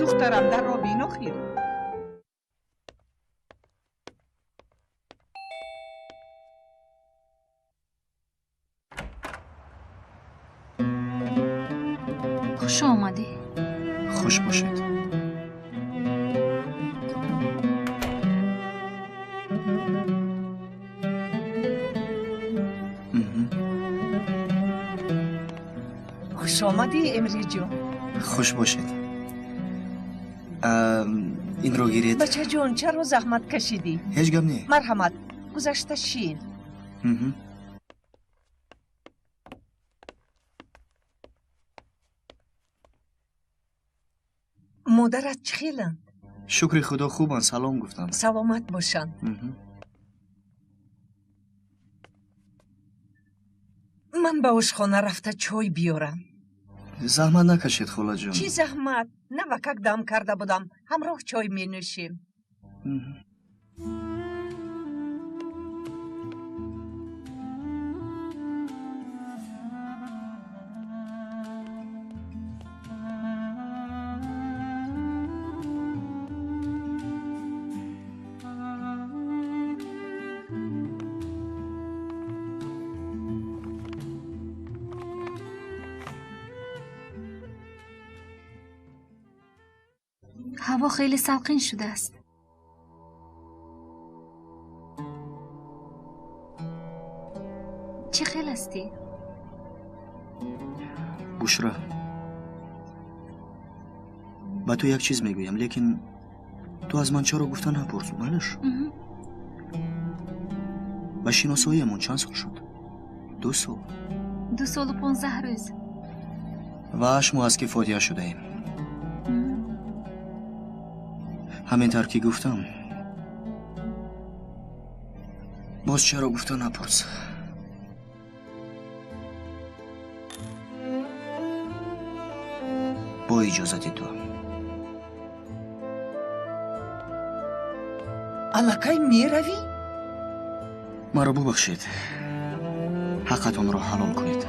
Духтарам, дарро бин охир. Хуш омадӣ. Хуш бошед. Хуш омадӣ, Эмриҷон. Хуш бошед. Инро гиред. Бачаҷон, чаро заҳмат кашидӣ? Ҳеҷ гап не. Марҳамат, гузашта шин. Модарат чӣ хеланд? Шукри Худо, хубанд, салом гуфтанд. Саломат бошанд. Ман ба ошхона рафта чой биёрам. Заҳмат накашед, холаҷон. Чӣ заҳмат? Навакак дам карда будам, ҳамроҳ чой менӯшем. Ҳаво хеле салқин шудааст. Чӣ хел ҳастӣ? Бушра, ба ту як чиз мегӯям, лекин ту аз ман чаро гуфта напурс, малаш? Ба шиносоиамон чанд сол шуд? 2 сол. 2 солу 15 рӯз. Ва 8 моҳ аст, ки фотиҳа шудаем. Ҳамин тавр ки гуфтам, боз чаро гуфта напурс. Бо иҷозати ту. Аллакай меравӣ? Маро бубахшед, ҳаққатонро ҳалол кунед.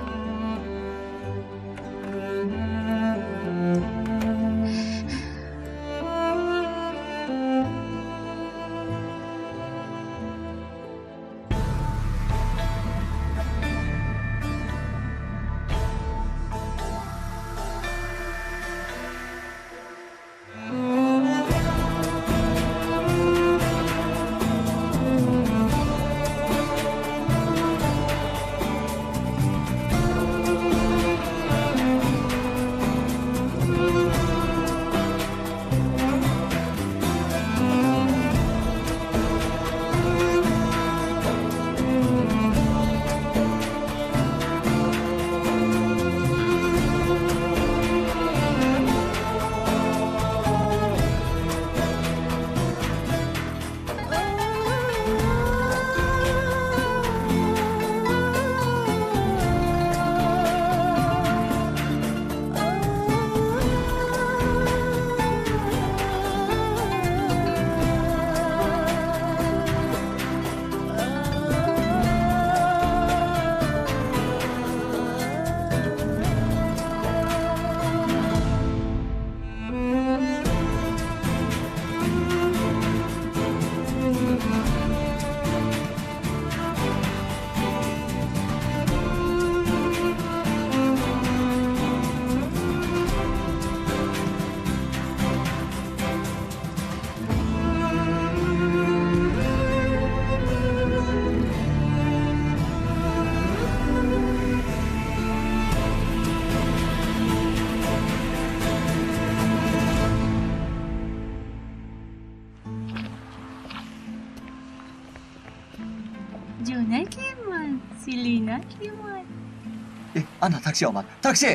Ана такси омад. Такси!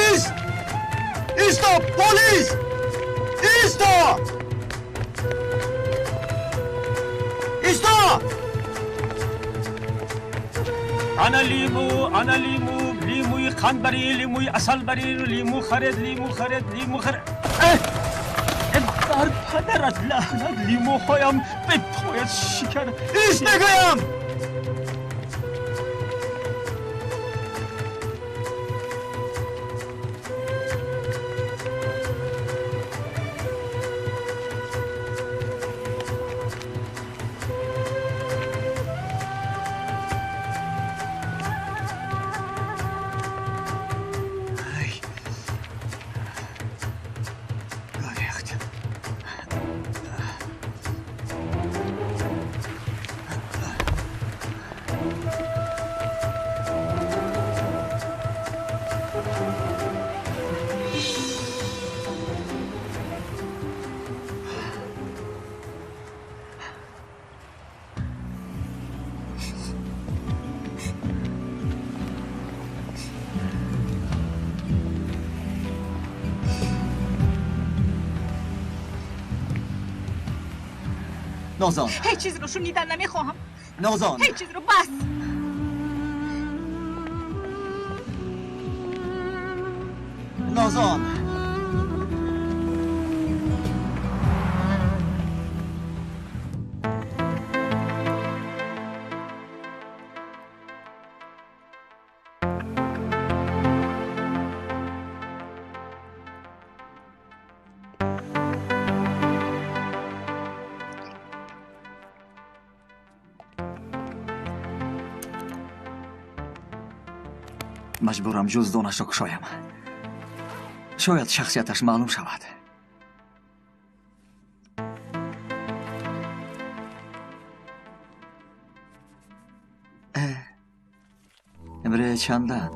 Ист! Исто! Полис! Исто! Исто! Ана лиму, ана лиму, лимуи қандбарӣ, лимуи асалбарӣ, лиму харед, лиму харед, лиму харед. Бар падарат лаънат, лимуҳоям бе пояд шикар. Ист мегӯям! نازان، هیچ چیز رو شنیدن نمیخواهم. نازان، هیچ چیز رو، بس. نازان، маҷбурам ҷуздонашро кушоям. Шояд шахсияташ маълум шавад. Эмре чандан?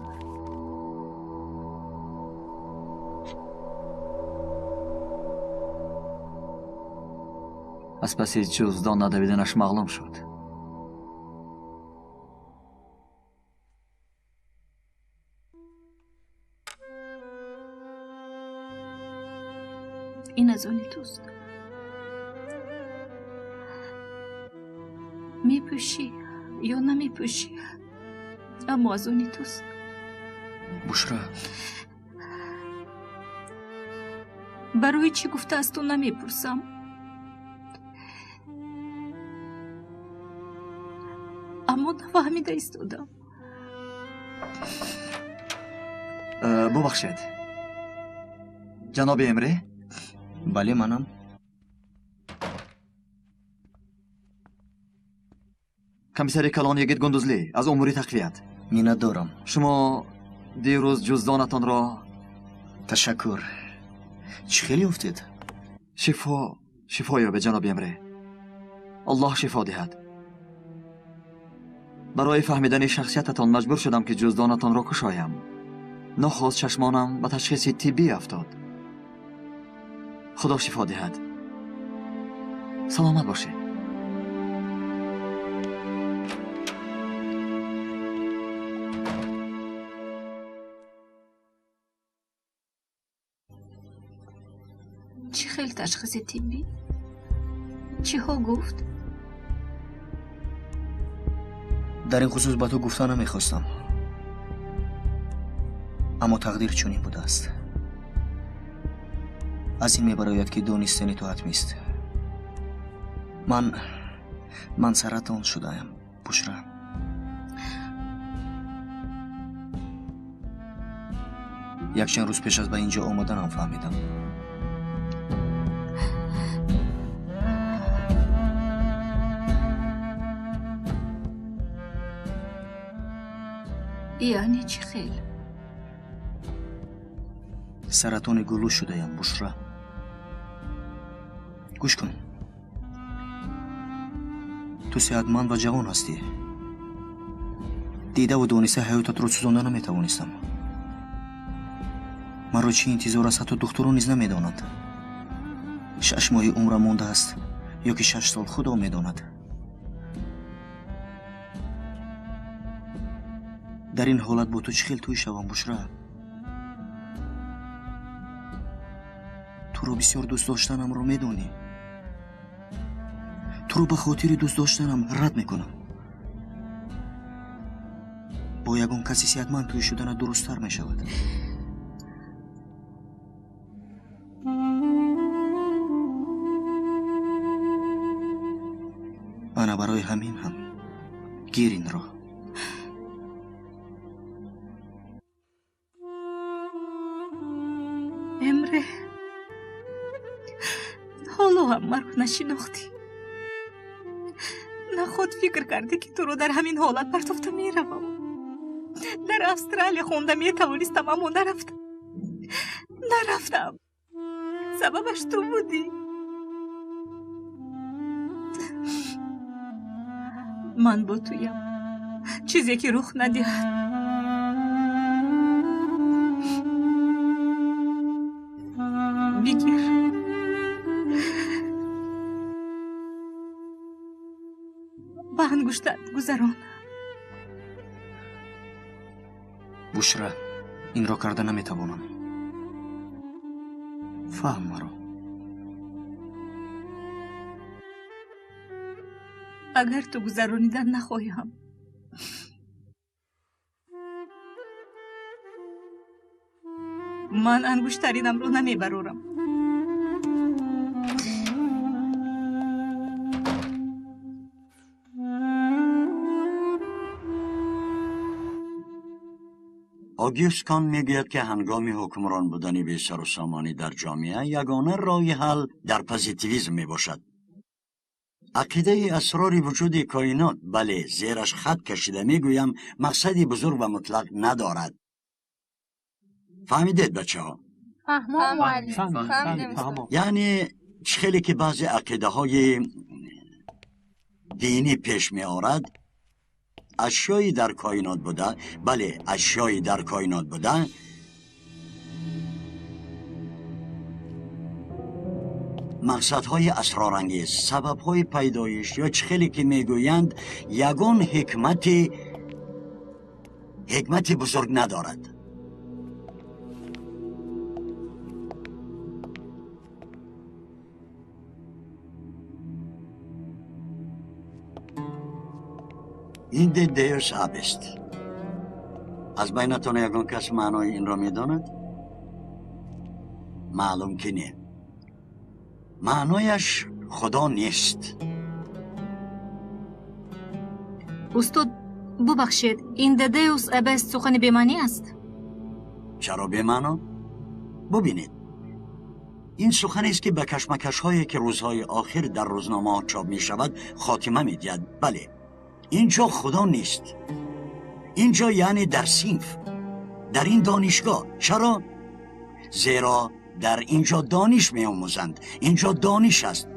Аз паси ҷуздон надавиданаш маълум шуд. Ин аз они туст. Мепӯшӣ ё намепӯшӣ, аммо аз они туст. Бушра, барои чӣ гуфта аз ту намепурсам? Аммо нафаҳмида истодам. Бубахшед, ҷаноби Эмре? Бале, манам. Комиссари калон Йигит Гундузлӣ аз умури тақвият. Миннатдорам. Шумо дирӯз ҷуздонатонро... Ташаккур. Чӣ хел ёфтед? Шифо, шифо ёбед, ҷаноби Эмре. Аллоҳ шифо диҳад. Барои фаҳмидани шахсиятатон маҷбур шудам, ки ҷуздонатонро кушоям. Нохост чашмонам ба ташхиси тиббӣ афтод. Худо шифо диҳад. Саломат бошед. Чӣ хел ташхиси тиббӣ? Чиҳо гуфт? Дар ин хусус ба ту гуфта намехостам, аммо тақдир чунин будааст. Аз ин мебарояд, ки донистани ту ҳатмист. Ман саратон шудаам, Бушра. Якчанд рӯз пеш аз ба ин ҷо омаданам фаҳмидам. Яъне чӣ хел? Саратони гулӯ шудаям, Бушра. Гӯш кун, ту сеҳатманд ва ҷавон ҳастӣ. Дидаву дониста ҳаётатро сӯзонда наметавонистам. Маро чӣ интизор аст, ҳатто духтурон низ намедонанд. 6 моҳи умрам мондааст ё ки 6 сол, худо медонад. Дар ин ҳолат бо ту чӣ хел тӯй шавам, Бушра? Туро бисёр дӯст доштанамро медонӣ. Туро ба хотири дӯст доштанам рад мекунам. Бо ягон каси сеҳатманд тӯй шудана дурусттар мешавад. Ана барои ҳамин ҳам гир инро. Эмре, ҳоло ҳам маро нашинохтӣ. На худ фикр кардӣ, ки туро дар ҳамин ҳолат партофта меравам. Дар Австралия хонда метавонистам, аммо нарафтам. Нарафтам. Сабабаш ту будӣ. Ман бо туям. Чизе ки рух надиҳад. Бигир. Ба ангуштат гузарон. Бушра, инро карда наметавонам. Фаҳм маро. Агар ту гузаронидан нахоҳӣ, ман ангуштаринамро намебарорам. Огюст Кант мегӯяд, ки ҳангоми ҳукмрон будани бесару сомонӣ дар ҷомеа ягона роҳи ҳал дар позитивизм мебошад. Ақидаи асрори вуҷуди коинот, бале, зераш хат кашида мегӯям, мақсади бузург ва мутлақ надорад. Фаҳмидед, бачаҳо? Яъне чӣ хеле ки баъзе ақидаҳои динӣ пеш меорад, ашёи дар коинот буда, бале, ашёи дар коинот буда, мақсадҳои асрорангез, сабабҳои пайдоиш ё чӣ хеле ки мегӯянд, ягон ҳикмати бузург надорад. Inde Deus abest. Аз байнатон ягон кас маънои инро медонад? Маълум ки не. Маънояш худо нест. Устод, бубахшед, Inde Deus abest сухани бемаънӣ аст? Чаро бемаъно? Бубинед, ин суханест ки ба кашмакашҳое ки рӯзҳои охир дар рӯзномаҳо чоп мешавад хотима медиҳад. Бале, инҷо худо нест. Инҷо яъне дар синф, дар ин донишгоҳ. Чаро? Зеро дар инҷо дониш меомӯзанд. Инҷо дониш аст.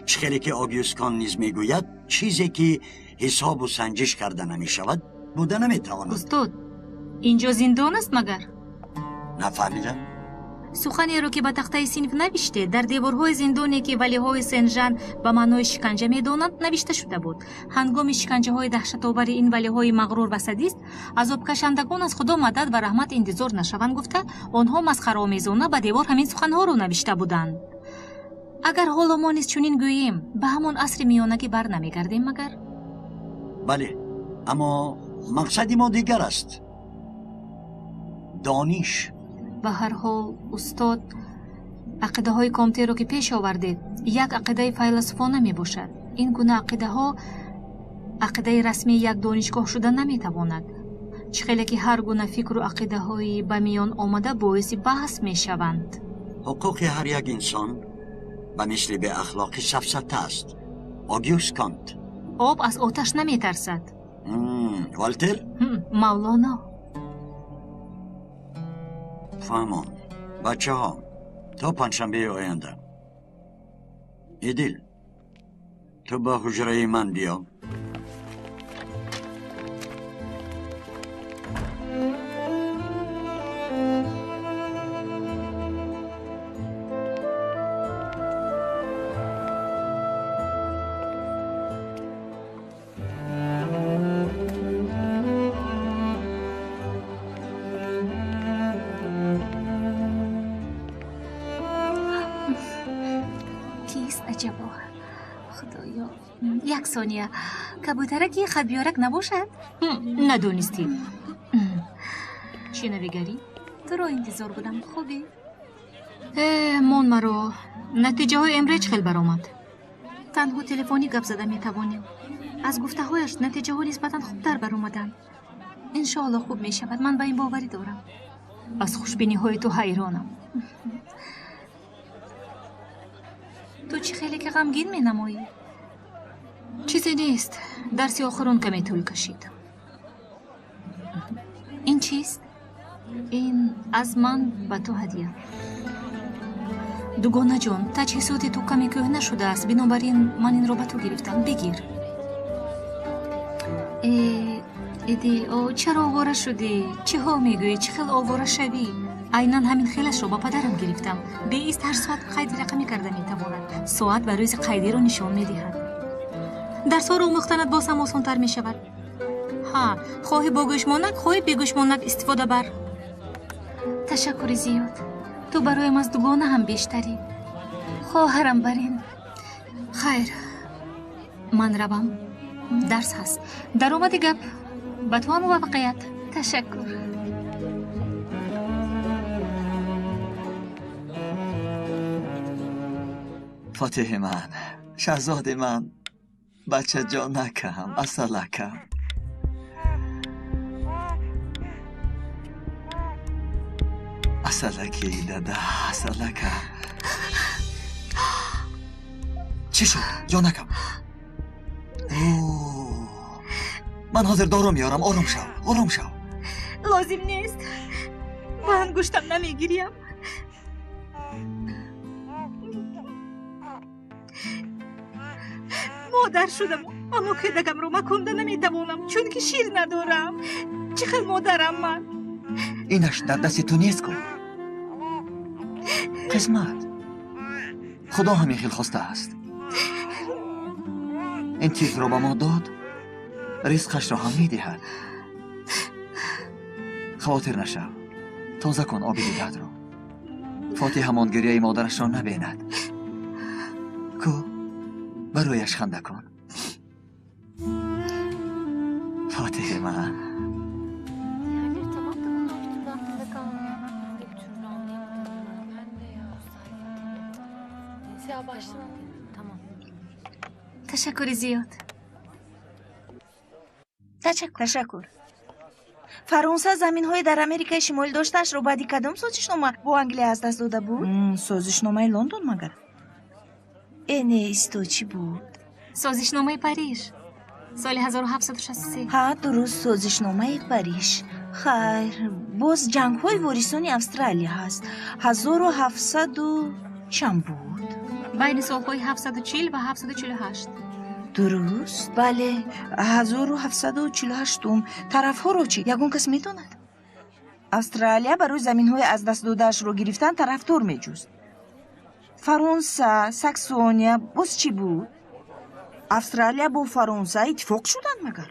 Чӣ хеле ки Огюст Кант низ мегӯяд, чизе ки ҳисобу санҷиш карда намешавад, буда наметавонад. Устод, инҷо зиндон аст магар? Нафаҳмидам. Суханеро ки ба тахтаи синф навиште, дар деворҳои зиндоне ки валиҳои Сен-Жан ба маънои шиканҷа медонанд, навишта шуда буд. Ҳангоми шиканҷаҳои даҳшатобари ин валиҳои мағрур ва садист, азобкашандагон аз худо мадад ва раҳмат интизор нашаванд гуфта, онҳо масхараомезона ба девор ҳамин суханҳоро навишта буданд. Агар ҳоло мо низ чунин гӯем, ба ҳамон асри миёнагӣ бар намегардем магар? Бале, аммо мақсади мо дигар аст. Дониш. Ба ҳар ҳол, устод, ақидаҳои Комтеро ки пеш овардед, як ақидаи файласуфона мебошад. Ин гуна ақидаҳо ақидаи расмии як донишгоҳ шуда наметавонад. Чӣ хеле ки ҳар гуна фикру ақидаҳои ба миён омада боиси баҳс мешаванд. Ҳуқуқи ҳар як инсон ба мисли беахлоқӣ сафсата аст. Огюст Кант. Об аз оташ наметарсад. Волтер? Мавлоно. Фаҳмон. Бачаҳо, то панҷшанбеи оянда. Идил, ту ба ҳуҷраи ман биё. Кист аҷабо? Худоё. Як сония. Кабутараки хатбиёрак набошад? Надонистӣ. Чӣ навигарӣ? Туро интизор будам. Хубӣ? Мон маро. Натиҷаҳои МР чӣ хел баромад? Танҳо телефонӣ гап зада метавонем. Аз гуфтаҳояш натиҷаҳо нисбатан хубтар баромаданд. Иншоалло хуб мешавад. Ман ба ин боварӣ дорам. Аз хушбиниҳои ту ҳайронам. Ту чӣ хеле ки ғамгин менамоӣ? Чизе нест. Дарси охирон каме тӯл кашид. Ин чист? Ин аз ман ба ту ҳадя. Дугонаҷон, таҷҳизоти ту каме кӯҳна шудааст, бинобар ин ман инро ба ту гирифтам. Бигир. Эди, чаро овора шудӣ? Чӣ ҳол мегӯӣ? Чӣ хел овора шавӣ? Айнан ҳамин хелашро ба падарам гирифтам. Беист ҳар соат қайди рақамӣ карда метавонад. Соат ба рӯзи қайдиро нишон медиҳад. Дарсҳоро омӯхтанат боз ҳам осонтар мешавад. Ҳа, хоҳӣ бо гӯшмонак, хоҳӣ бегӯшмонак истифода бар. Ташаккури зиёд. Ту бароям аз дугона ҳам бештарӣ. Хоҳарам барин. Хайр, ман равам. Дарс ҳаст. Даромади гап. Ба ту ҳам муваффақият. Ташаккур. Фотиҳи ман, шаҳзоди ман, бачаҷонакам, асалакам. Асалаки дада, асалака. Чӣ шуд, ҷонакам? Ман ҳозир дору меорам. Ором шав, ором шав. Лозим нест. Ба ангуштам намегирям. Модар шудам, аммо кӯдакамро маконда наметавонам, чунки шир надорам. Чӣ хел модарам ман? Инаш дар дасти ту нест ку. Қисмат. Худо ҳамин хел хостааст. Ин чизро ба мо дод, ризқашро ҳам медиҳад. Хавотир нашав. Тоза кун оби дидаатро. Фотиҳ ҳамон гиряи модарашро набинад. Ку, барояш ханда кун. Фотиҳи ман. Ташаккури зиёд. Ташаккур. Фаронса заминҳои дар Америкаи Шимолӣ доштаашро баъди кадом созишнома бо Англия аз даст дода буд? Созишномаи Лондон магар? Не, исто, чӣ буд? Созишномаи Париж. Соли 1763. Ҳа, дуруст, созишномаи Париж. Хайр, боз ҷангҳои ворисони Австралия ҳаст. 1700 чанд буд? Байни солҳои 740 ва 748. Дуруст, бале, 1748-ум. Тарафҳоро чӣ? Ягон кас медонад? Австралия барои заминҳои аз даст додаашро гирифтан тарафдор меҷуст. Фаронса, Саксония, боз чӣ буд? Австралия бо Фаронса иттифоқ шуданд магар?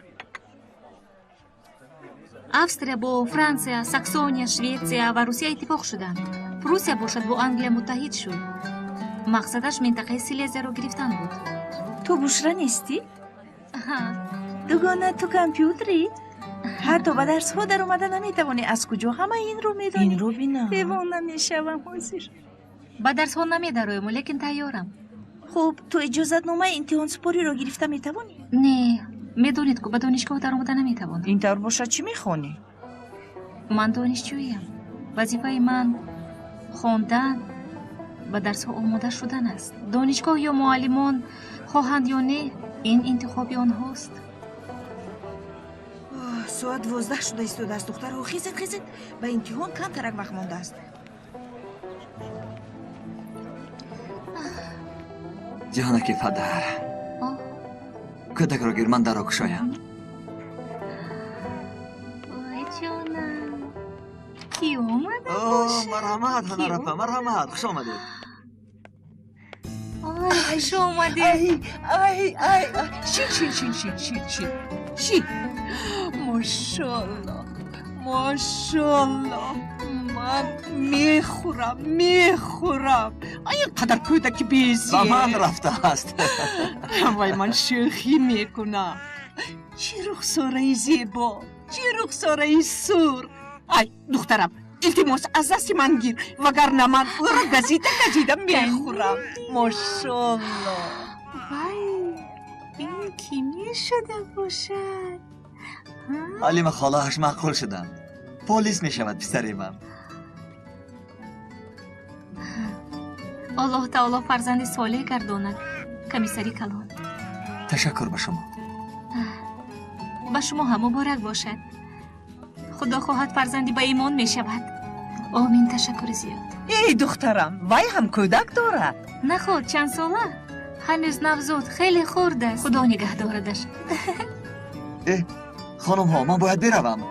Австрия бо Франсия, Саксония, Шветсия ва Русия иттифоқ шуданд. Пруссия бошад бо Англия муттаҳид шуд. Мақсадаш минтақаи Силезияро гирифтан буд. Ту Бушра нестӣ? Дугона, ту компютерӣ? Ҳатто ба дарсҳо даромада наметавонӣ. Аз куҷо ҳама инро медонӣ? Инро бинам. Девона мешавам ҳозир. Ба дарсҳо намедароем, лекин тайёрам. Хуб, ту иҷозатномаи имтиҳонсупориро гирифта метавонӣ? Не, медонед ку ба донишгоҳ даромада наметавонам. Ин тавр бошад, чӣ мехонӣ? Ман донишҷӯям. Вазифаи ман хондан ба дарсҳо омода шудан аст. Донишгоҳ ё муаллимон хоҳанд ё не, ин интихоби онҳост. Соат 12 шуда истодааст, духтарҳо. Хезед, хезед, ба имтиҳон камтарак вақт мондааст. Ҷонаки падар, кӯдакро гир, ман дарро кушоям. Ой, ҷонам, ки омада бошад? Марҳамат, ҳанарапа, марҳамат, хуш омадед. Ой, хуш омадед. Ай, ай, ай, шин, шин, шин, шин, шин, шин, шин. Мошолло, мошолло, Ман мехӯрам, мехӯрам. Ин қадар кӯдаки безеб. Ба ман рафтааст. Вай, ман шӯхӣ мекунам. Чӣ рухсораи зебо, чӣ рухсораи сурх. Ай, духтарам, илтимос, аз дасти ман гир, вагарна ман ӯро газида газида мехӯрам. Мошолло. Вай, ин кӣ мешуда бошад? Ҳалима холааш маъқул шуданд. Полис мешавад писари ман. Аллоҳ таоло фарзанди солеҳ гардонад, комиссари калон. Ташаккур ба шумо. Ба шумо ҳам муборак бошад. Худо хоҳад фарзанди ба имон мешавад. Омин, ташаккури зиёд. Эй, духтарам, вай ҳам кӯдак дорад. Наход, чанд сола? Ҳанӯз навзод, хеле хурд аст. Худо нигаҳ дорадаш. Э, хонумҳо, ман бояд биравам.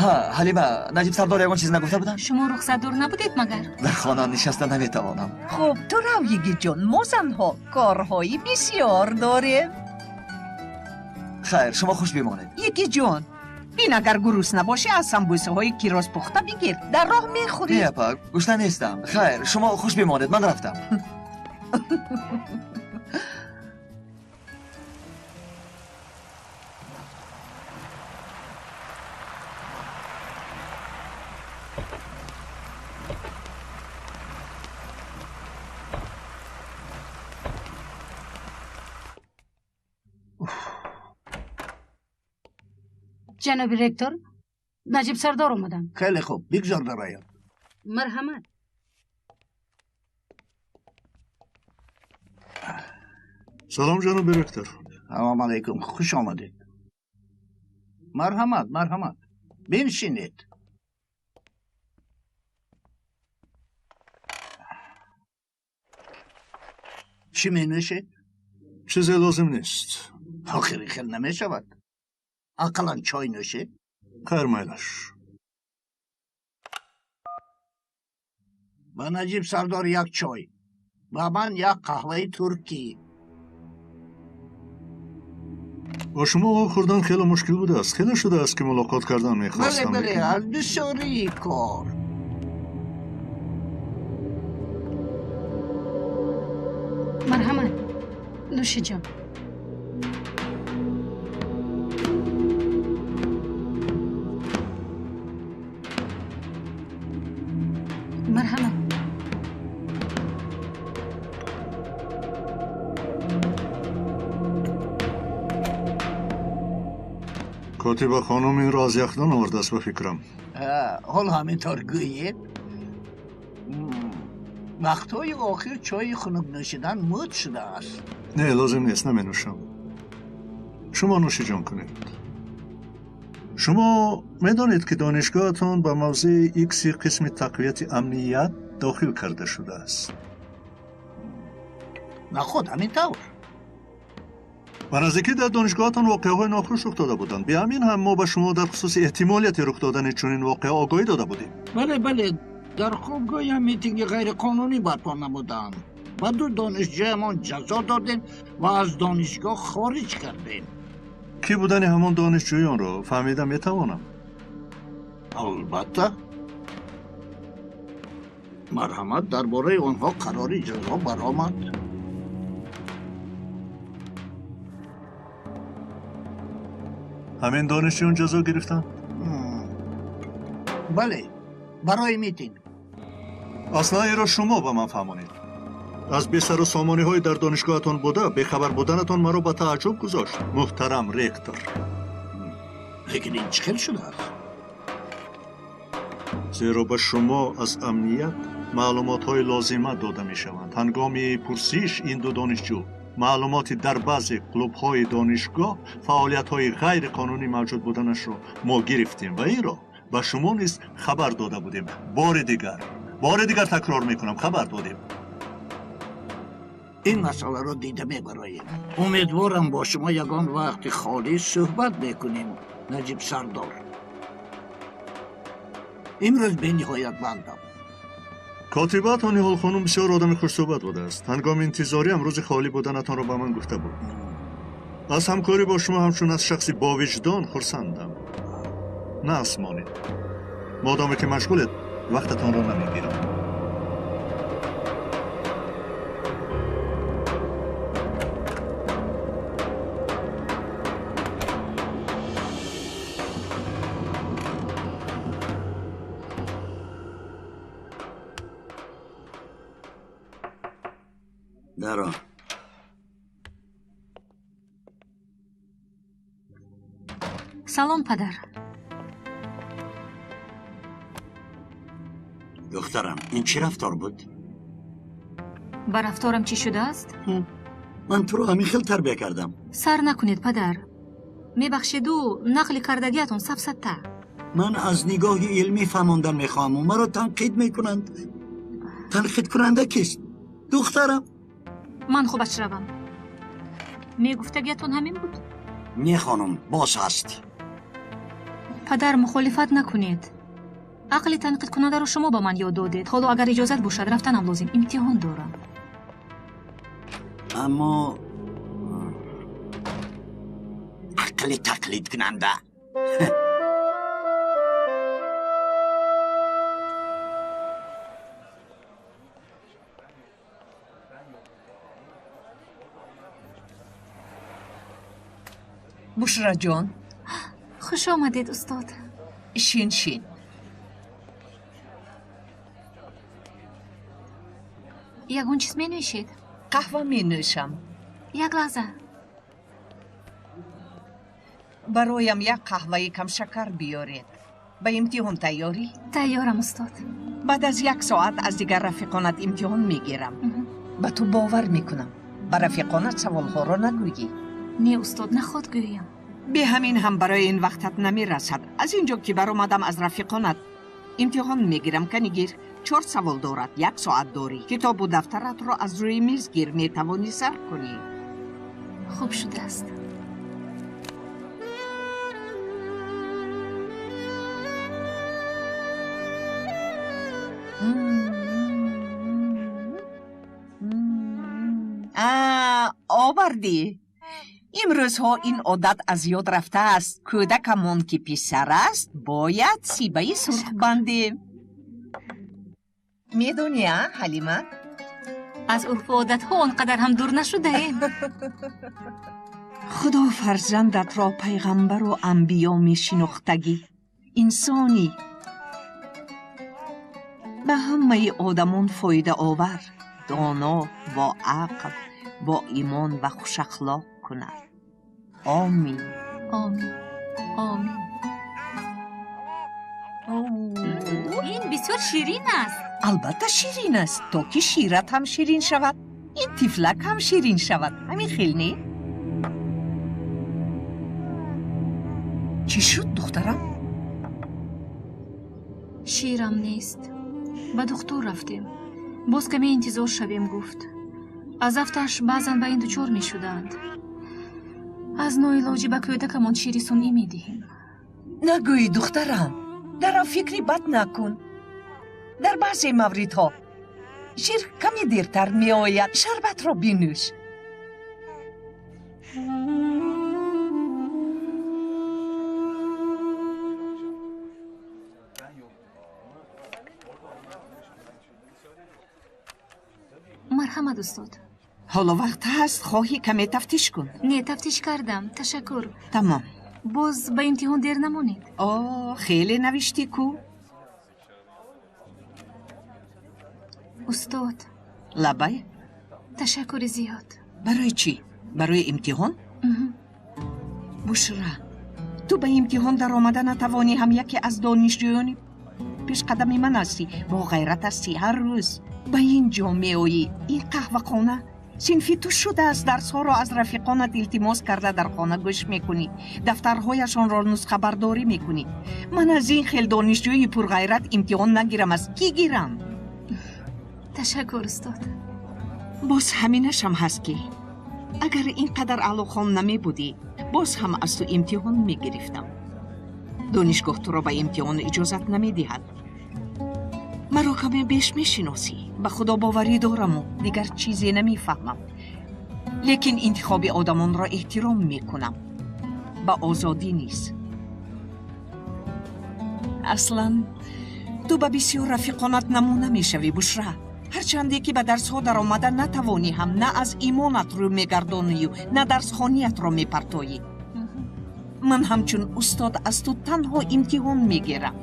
Ҳа, Ҳалима, Наҷиб сардор ягон чиз нагуфта буданд? Шумо рухсатдор набудед магар? Дар хона нишаста наметавонам. Хуб, ту рав, йигитҷон, мо занҳо корҳои бисёр дорем. Хайр, шумо хуш бимонед. Йигитҷон, бин, агар гурусна бошӣ, аз самбӯсаҳои кирос пухта бигир, дар роҳ мехӯрӣ. Не, апа, гушна нестам. Хайр, шумо хуш бимонед, ман рафтам. Ҷаноби ректор, Наҷиб сардор омаданд. Хеле хуб, бигзор дарояд. Марҳамат. Салом, ҷаноби ректор. Салом алайкум, хуш омадед. Марҳамат, марҳамат, биншинед. Чӣ менӯшед? Чизе лозим нест. Охири хел намешавад. Ақаллан чой нӯшед. Хайр, майлаш. Ба Наҷиб сардор як чой, ба ман як қаҳваи туркӣ. Бо шумо вохӯрдан хеле мушкил будааст. Хеле шудааст, ки мулоқот кардан мехостам. Бале, бале, аз бисёрии кор. Марҳамат, нӯшиҷон. Марҳамат. Котиба хонум инро аз яхдон овардааст, ба фикрам. Ҳол ҳамин тавр гӯед. Вақтҳои охир чойи хунук нӯшидан мӯд шудааст. Не, лозим нест, наменӯшам. Шумо нӯшиҷон кунед. Шумо медонед, ки донишгоҳатон ба мавзеи икси қисми тақвияти амният дохил карда шудааст. Наход, ҳамин тавр. Ба наздикӣ дар донишгоҳатон воқеаҳои нохуш рух дода буданд. Биҳамин ҳам мо ба шумо дар хусуси эҳтимолияти рух додани чунин воқеа огоҳӣ дода будем. Бале, бале, дар хобгоҳам митинги ғайриқонунӣ барпо намуданд. Ба ду донишҷӯямон ҷазо додем ва аз донишгоҳ хориҷ кардем. Кӣ будани ҳамон донишҷӯёнро фаҳмида метавонам? Албатта. Марҳамат, дар бораи онҳо қарори ҷазо баромад. Ҳамин донишҷӯён ҷазо гирифтанд? Бале, барои митинг. Аслан инро шумо ба ман фаҳмонед. Аз бесару сомониҳои дар донишгоҳатон буда бехабар буданатон маро ба тааҷҷуб гузошт, муҳтарам ректор. Лекин ин чӣ хел шудааст? Зеро ба шумо аз амният маълумотҳои лозима дода мешаванд. Ҳангоми пурсиш ин ду донишҷӯ маълумоти дар баъзе клубҳои донишгоҳ фаъолиятҳои ғайриқонунӣ мавҷуд буданашро мо гирифтем ва инро ба шумо низ хабар дода будем. Бори дигар такрор мекунам, хабар додем. Ин масъаларо дида мебароем. Умедворам бо шумо ягон вақти холӣ суҳбат мекунем, Наҷиб сардор. Имрӯз бениҳоят бандам. Котибаатон Ниҳол хонум бисёр одами хушсӯҳбат будааст. Ҳангоми интизориам рӯзи холӣ буданатонро ба ман гуфта буд. Аз ҳамкорӣ бо шумо ҳамчун аз шахси бовиҷдон хурсандам. Насмонед. Модоме ки машғулед, Вақтатонро намегирам. Даро. Салом, падар. Духтарам, ин чӣ рафтор буд? Ба рафторам чӣ шудааст? Ман туро ҳамин хел тарбия кардам. Сар накунед, падар. Мебахшеду, нақли кардагиатон сафсата. Ман аз нигоҳи илмӣ фаҳмондан мехоҳаму маро танқид мекунанд. Танқидкунанда кист? Духтарам. Ман хубаш равам. Мегуфтагиатон ҳамин буд? Не, хонум, боз ҳаст. Падар, мухолифат накунед. Ақли танқидкунандаро шумо ба ман ёд додед. Ҳоло агар иҷозат бошад, рафтанам лозим. Имтиҳон дорам. Аммо ақли тақлидкунанда. Бушраҷон. Хуш омадед, устод. Шин, шин. Ягон чиз менӯшед? Қаҳва менӯшам. Як лаҳза. Бароям як қаҳваи камшакар биёред. Ба имтиҳон тайёрӣ? Тайёрам, устод. Баъд аз як соат аз дигар рафиқонат имтиҳон мегирам. Ба ту бовар мекунам. Ба рафиқонат саволҳоро нагӯйӣ. Не, устод, наход гӯям. Бе ҳамин ҳам барои ин вақтат намерасад. Аз ин ҷо ки баромадам аз рафиқонат имтиҳон мегирам. Кани гир, 4 савол дорад, 1 соат дорӣ. Китобу дафтаратро аз рӯи миз гир, метавонӣ сар кунӣ. Хуб шудааст. Овардӣ. Имрӯзҳо ин одат аз ёд рафтааст. Кӯдакамон ки писар аст, бояд сибаи сурх бандем. Медонӣ, а, Ҳалима? Аз урфу одатҳо он қадар ҳам дур нашудаем. Худо фарзандатро пайғамбару анбиё мешинохтагӣ. Инсонӣ ба ҳамаи одамон фоидаовар, доно, бо ақл, бо имон ва хушахлоқ кунад. Омин. Омин. Омин. Ин бисёр ширин аст. Албатта ширин аст, то ки шират ҳам ширин шавад, ин тифлак ҳам ширин шавад. Ҳамин хел не? Чӣ шуд, духтарам? Ширам нест. Ба духтур рафтем. Боз каме интизор шавем, гуфт. Аз афташ баъзан ба ин дучор мешуданд. Аз ноилоҷӣ ба кӯдакамон шири сунъӣ медиҳем. Нагӯӣ, духтарам, дарав фикри бад накун. Дар баъзе мавридҳо шир каме дертар меояд. Шарбатро бинӯш. Марҳамат, устод. Ҳоло вақт ҳаст, хоҳӣ каме тафтиш кун. Не, тафтиш кардам, ташаккур. Тамом. Боз ба имтиҳон дер намонед. О, хеле навиштӣ ку. Устод. Лабай. Ташаккури зиёд. Барои чӣ? Барои имтиҳон? Бушра, ту ба имтиҳон даромада натавонӣ ҳам яке аз донишҷӯёни пешқадами ман ҳастӣ, бо ғайрат ҳастӣ, ҳар рӯз ба ин ҷо меоӣ. Ин қаҳвахона синфи ту шудааст. Дарсҳоро аз рафиқонат илтимос карда дар хона гӯш мекунӣ, дафтарҳояшонро нусхабардорӣ мекунӣ. Ман аз ин хел донишҷӯи пурғайрат имтиҳон нагирам, аз кӣ гирам? Ташаккур, устод. Боз ҳаминашам ҳаст ки агар ин қадар аълохон намебудӣ, боз ҳам аз ту имтиҳон мегирифтам. Донишгоҳ туро ба имтиҳон иҷозат намедиҳад. Маро каме беш мешиносӣ. Ба худо боварӣ дораму дигар чизе намефаҳмам. Лекин интихоби одамонро эҳтиром мекунам. Ба озодӣ низ. Аслан Ту ба бисёр рафиқонат намуна мешавӣ, Бушра. Ҳарчанде ки ба дарсҳо даромада натавонӣ ҳам, на аз имонат рӯ мегардонию, на дарсхониятро мепартоӣ. Ман ҳамчун устод аз ту танҳо имтиҳон мегирам.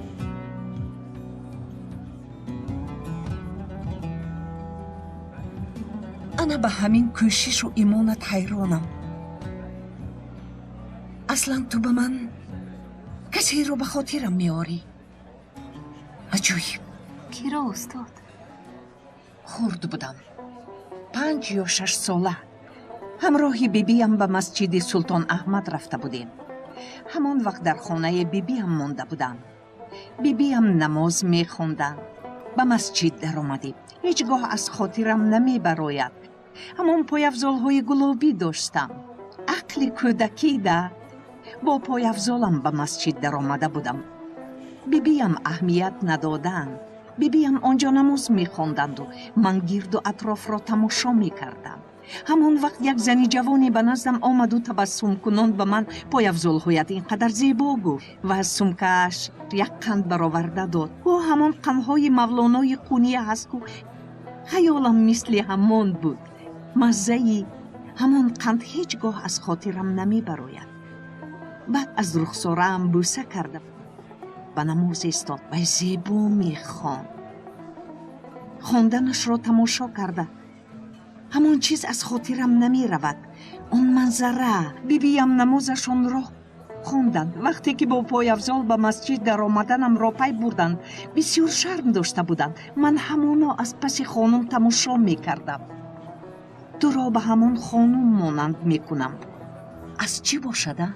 Ана ба ҳамин кӯшишу имонат ҳайронам. Аслан ту ба ман касеро ба хотирам меорӣ. Аҷоиб. Киро, устод? Хурд будам, 5 ё 6 сола. Ҳамроҳи бибиям ба масҷиди Султон Аҳмад рафта будем. Ҳамон вақт дар хонаи бибиям монда будам. Бибиям намоз мехонданд. Ба масҷид даромадем. Ҳеҷ гоҳ аз хотирам намебарояд. Ҳамон пойафзолҳои гулобӣ доштам. Ақли кӯдакида бо пойафзолам ба масҷид даромада будам. Бибиям аҳамият надоданд. Бибиям онҷо намоз мехонданду ман гирду атрофро тамошо мекардам. Ҳамон вақт як зани ҷавоне ба наздам омаду табассумкунон ба ман пойафзолҳоят ин қадар зебо гуфт ва аз сумкааш як қанд бароварда дод. Ӯ ҳамон қандҳои Мавлонои Қуния ҳаст ку. Хаёлам мисли ҳамон буд. Маззаи ҳамон қанд ҳеҷ гоҳ аз хотирам намебарояд. Баъд аз рухсораам бӯса карда ба намоз истод ва зебо мехонд. Хонданашро тамошо карда ҳамон чиз аз хотирам намеравад. Он манзара. Бибиям намозашонро хонданд. Вақте ки бо пойафзол ба масҷид даромаданамро пай бурданд, бисёр шарм дошта буданд. Ман ҳамоно аз паси хонум тамошо мекардам. Туро ба ҳамон хонум монанд мекунам. Аз чӣ бошада?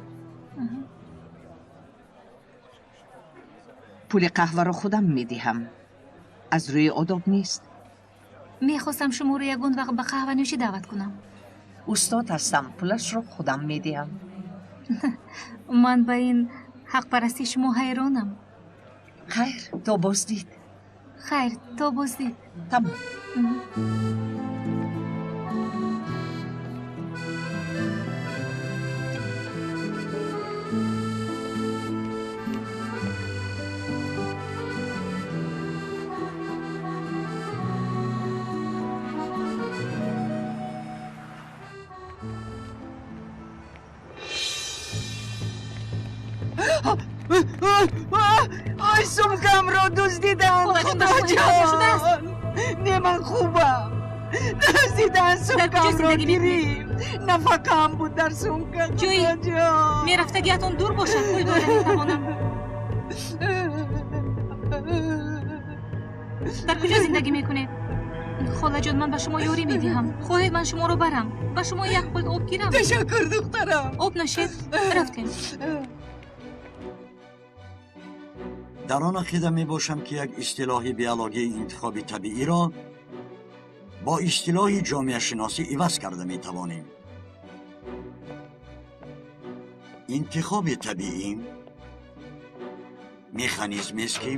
Пули қаҳваро худам медиҳам. Аз рӯи одоб нест. Мехостам шуморо ягон вақт ба қаҳванӯшӣ даъват кунам. Устод ҳастам, пулашро худам медиҳам. Ман ба ин ҳақпарастии шумо ҳайронам. Хайр, то боздид. Хайр, то боздид. Тамом. Ой, сумкамро дуздиданд! Худоҷон! Не, ман хубам. Дуздиданд сумкамро, гирифт. Нафақаам буд дар сумка. Ҷои мерафтагиатон дур бошад, пул дода метавонам. Дар куҷо зиндагӣ мекунед? Холаҷон, ман ба шумо ёрӣ медиҳам. Хоҳед ман шуморо барам? Ба шумо як қулт об гирам? Ташаккур, духтарам. Об нӯшед. Рафтем. Дар он ақида мебошам, ки як истилоҳи биологии интихоби табииро бо истилоҳи ҷомеашиносӣ иваз карда метавонем. Интихоби табиӣ механизмест, ки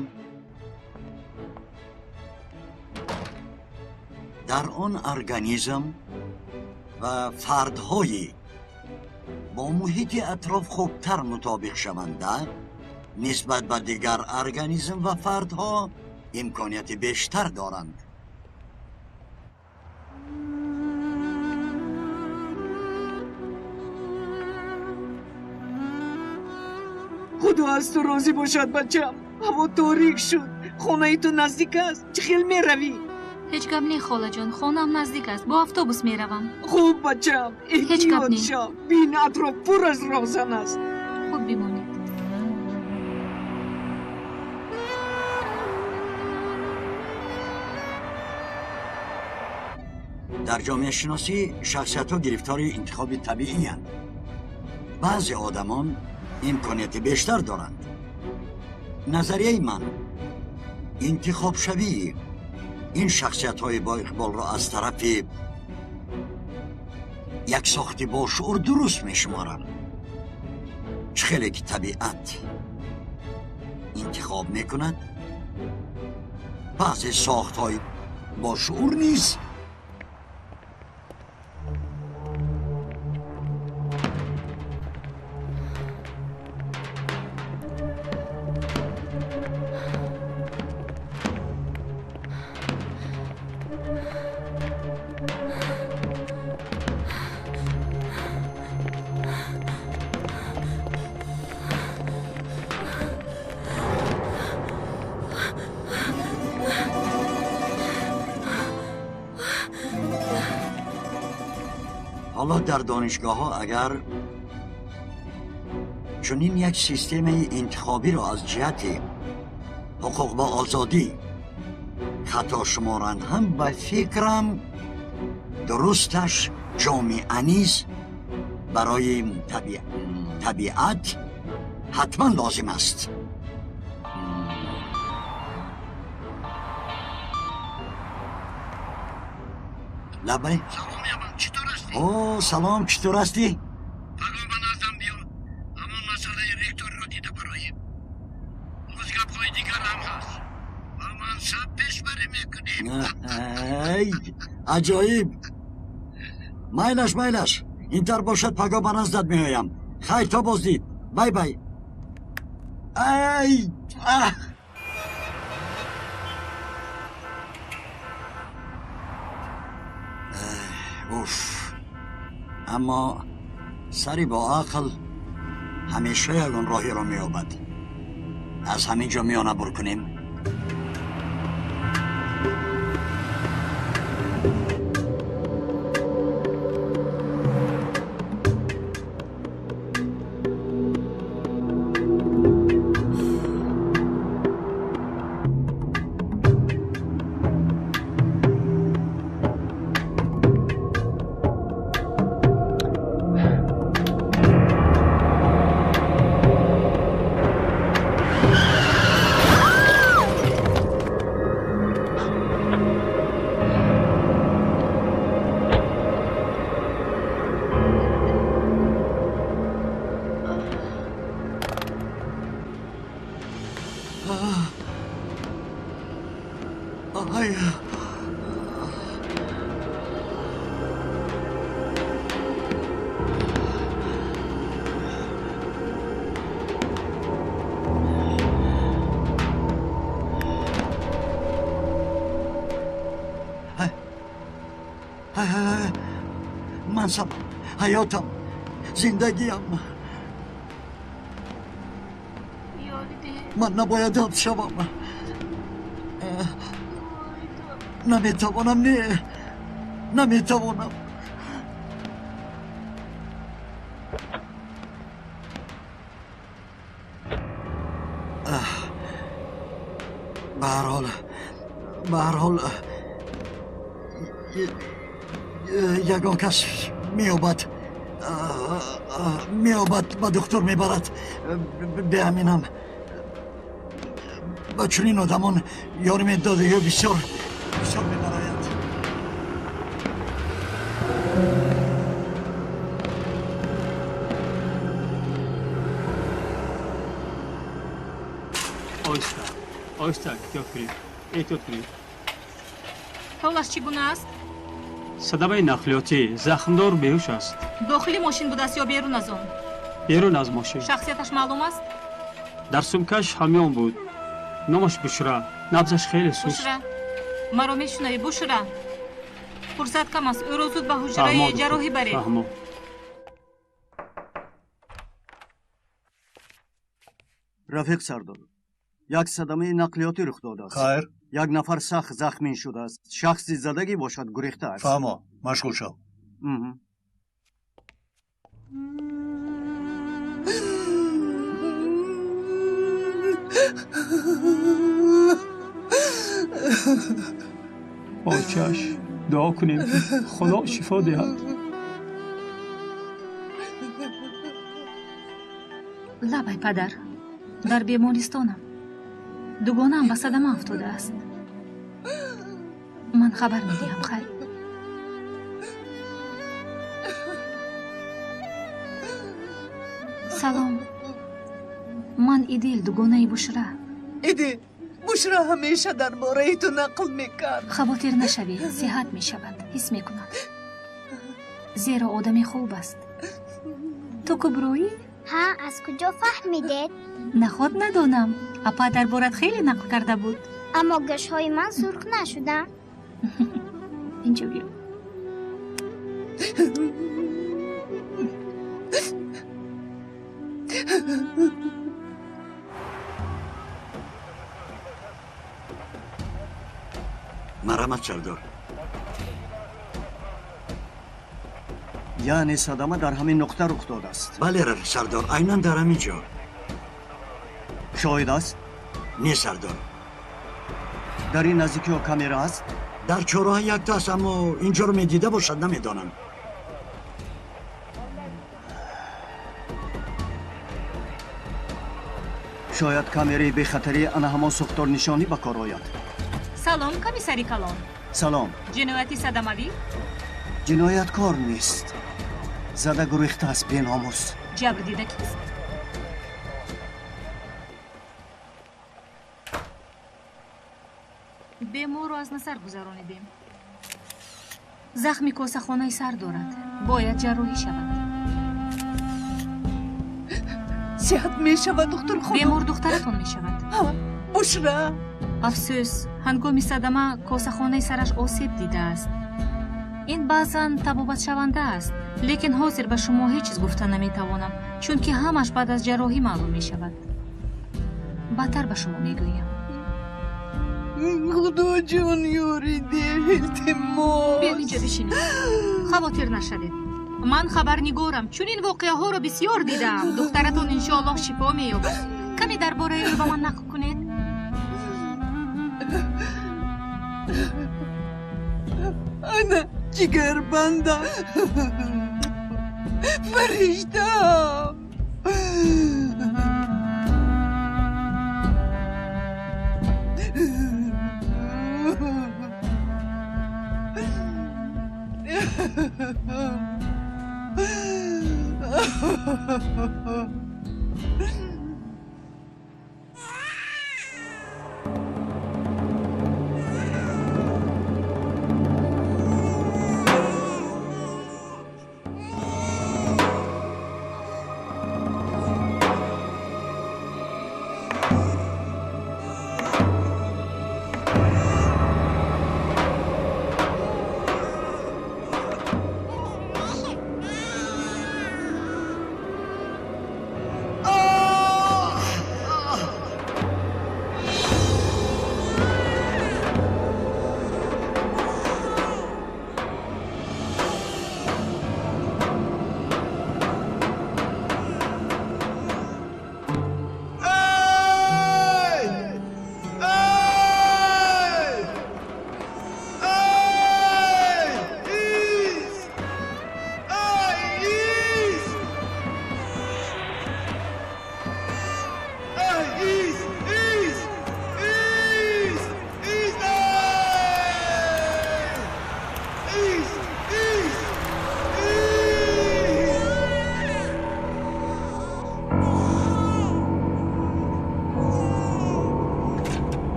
дар он организм ва фардҳои бо муҳити атроф хубтар мутобиқ шаванда нисбат ба дигар организм ва фардҳо имконияти бештар доранд. Худо аз ту розӣ бошад, бачам. Ҳаво торик шуд. Хонаи ту наздик аст. Чӣ хел меравӣ? Ҳеҷ гап не, холаҷон. Хонаам наздик аст. Бо автобус меравам. Хуб, бачам. Эҳтиёт шав. Бин, атроф пур аз роҳзан аст. Хуб бимонед. Дар ҷомеашиносӣ шахсиятҳо гирифтори интихоби табииянд. Баъзе одамон имконияти бештар доранд. Назарияи ман интихобшавии ин шахсиятҳои боиқболро аз тарафи як сохти бошуур дуруст мешуморам. Чӣ хеле ки табиат интихоб мекунад, баъзе сохтҳои бошуур низ ҳоло дар донишгоҳҳо агар чунин як системаи интихобиро аз ҷиҳати ҳуқуқ ба озодӣ хато шуморанд ҳам, ба фикрам дурусташ ҷомеа низ барои табиат ҳатман лозим аст. Лабай. Салом Яман, чӣ тур ҳастӣ? О, салом, чӣ тур ҳастӣ? Пагоҳ ба наздам биё. Ҳамон масъалаи ректорро дида бароем. Боз гапҳои дигар ҳам ҳаст. Ба мансаб пешбарӣ мекунем. Ай, аҷоиб. Майлаш, майлаш. Интар бошад, пагоҳ ба наздат меоям. Хайр, то боздид. Бай бай. Ай, аҳ. Уф. Аммо сари бо ақл ҳамеша ягон роҳеро меёбад. Аз ҳамин ҷо миёна бур кунем. Мансаб, ҳаётам, зиндагиам. Ман набояд ҳабс шавам. Наметавонам, не, наметавонам. Ба ҳар ҳол, ба ҳар ҳол ягон кас меёбад, меёбад, ба духтур мебарад. Беаминам. Ба чунин одамон ёрӣ медодагиҳо бисёр бисёр мебароянд. Оҳиста, оҳиста, эҳтиёт кунед, эҳтиёт кунед. Ҳолаш чӣ гуна аст? Садамаи нақлиётӣ, захмдор беҳуш аст. Дохили мошин будааст ё берун аз он? Берун аз мошин. Шахсияташ маълум аст? Дар сумкаш ҳамён буд. Номаш Бушра. Набзаш хеле суст. Бушра, маро мешунавӣ, Бушра? Фурсат кам аст, ӯро зуд ба ҳуҷраи ҷарроҳӣ баред. Фаҳмо. Рафиқ Сардор, як садамаи нақлиётӣ рух додааст. Хайр. Як нафар сахт захмин шудааст. Шахси задагӣ бошад, гурехта аст. Фаҳмо, машғул шав. Очаш, дуо кунем, ки Худо шифо диҳад. Лабай падар, дар бемористонам. Дугонаам ба садама афтодааст. Ман хабар медиҳам, хайр. Салом. Ман Идил, дугонаи Бушра. Идил, Бушра ҳамеша дар бораи ту нақл мекард. Хавотир нашавӣ, сиҳат мешавад, ҳис мекунад. Зеро одами хуб аст. Ту Куброӣ? Ҳа, аз куҷо фаҳмидед? Наход надонам. Апа дар борат хеле нақл карда буд. Аммо гӯшҳои ман сурх нашуданд. Инҷо биё. Марҳамат, Сардор. Яъне садама дар ҳамин нуқта рух додааст. Бале, рафиқ сардор, айнан дар ҳамин ҷо. Шоҳид аст? Не, сардор. Дар ин наздикиҳо камера аст? Дар чорроҳа якта аст, аммо ин ҷоро медида бошад, намедонам. Шояд камераи бехатарии ана ҳамон сӯхторнишонӣ ба кор ояд. Салом, комиссари калон. Салом. Ҷинояти садамавӣ? Ҷинояткор нест. Зада гурехтааст беномус. Ҷабрдида кист? Беморро аз назар гузаронидем. Захми косахонаи сар дорад. Бояд ҷарроҳӣ шавад. Сиҳат мешавад, духтур хонум? Бемор духтаратон мешавад. Бушра. Афсӯс, ҳангоми садама косахонаи сараш осеб дидааст. Ин баъзан табобатшаванда аст, лекин ҳозир ба шумо ҳеҷ чиз гуфта наметавонам, чунки ҳамаш баъд аз ҷарроҳӣ маълум мешавад. Баъдтар ба шумо мегӯям. Худоҷон, ёрӣ деҳ, илтимос. Биёд инҷо бишинед. Хавотир нашавед. Ман хабарнигорам, чунин воқеаҳоро бисёр дидаам. Духтаратон иншоаллоҳ шифо меёбад. Каме дар бораи ӯ ба ман нақл кунед. Ана ҷигарбандам, фариштаам.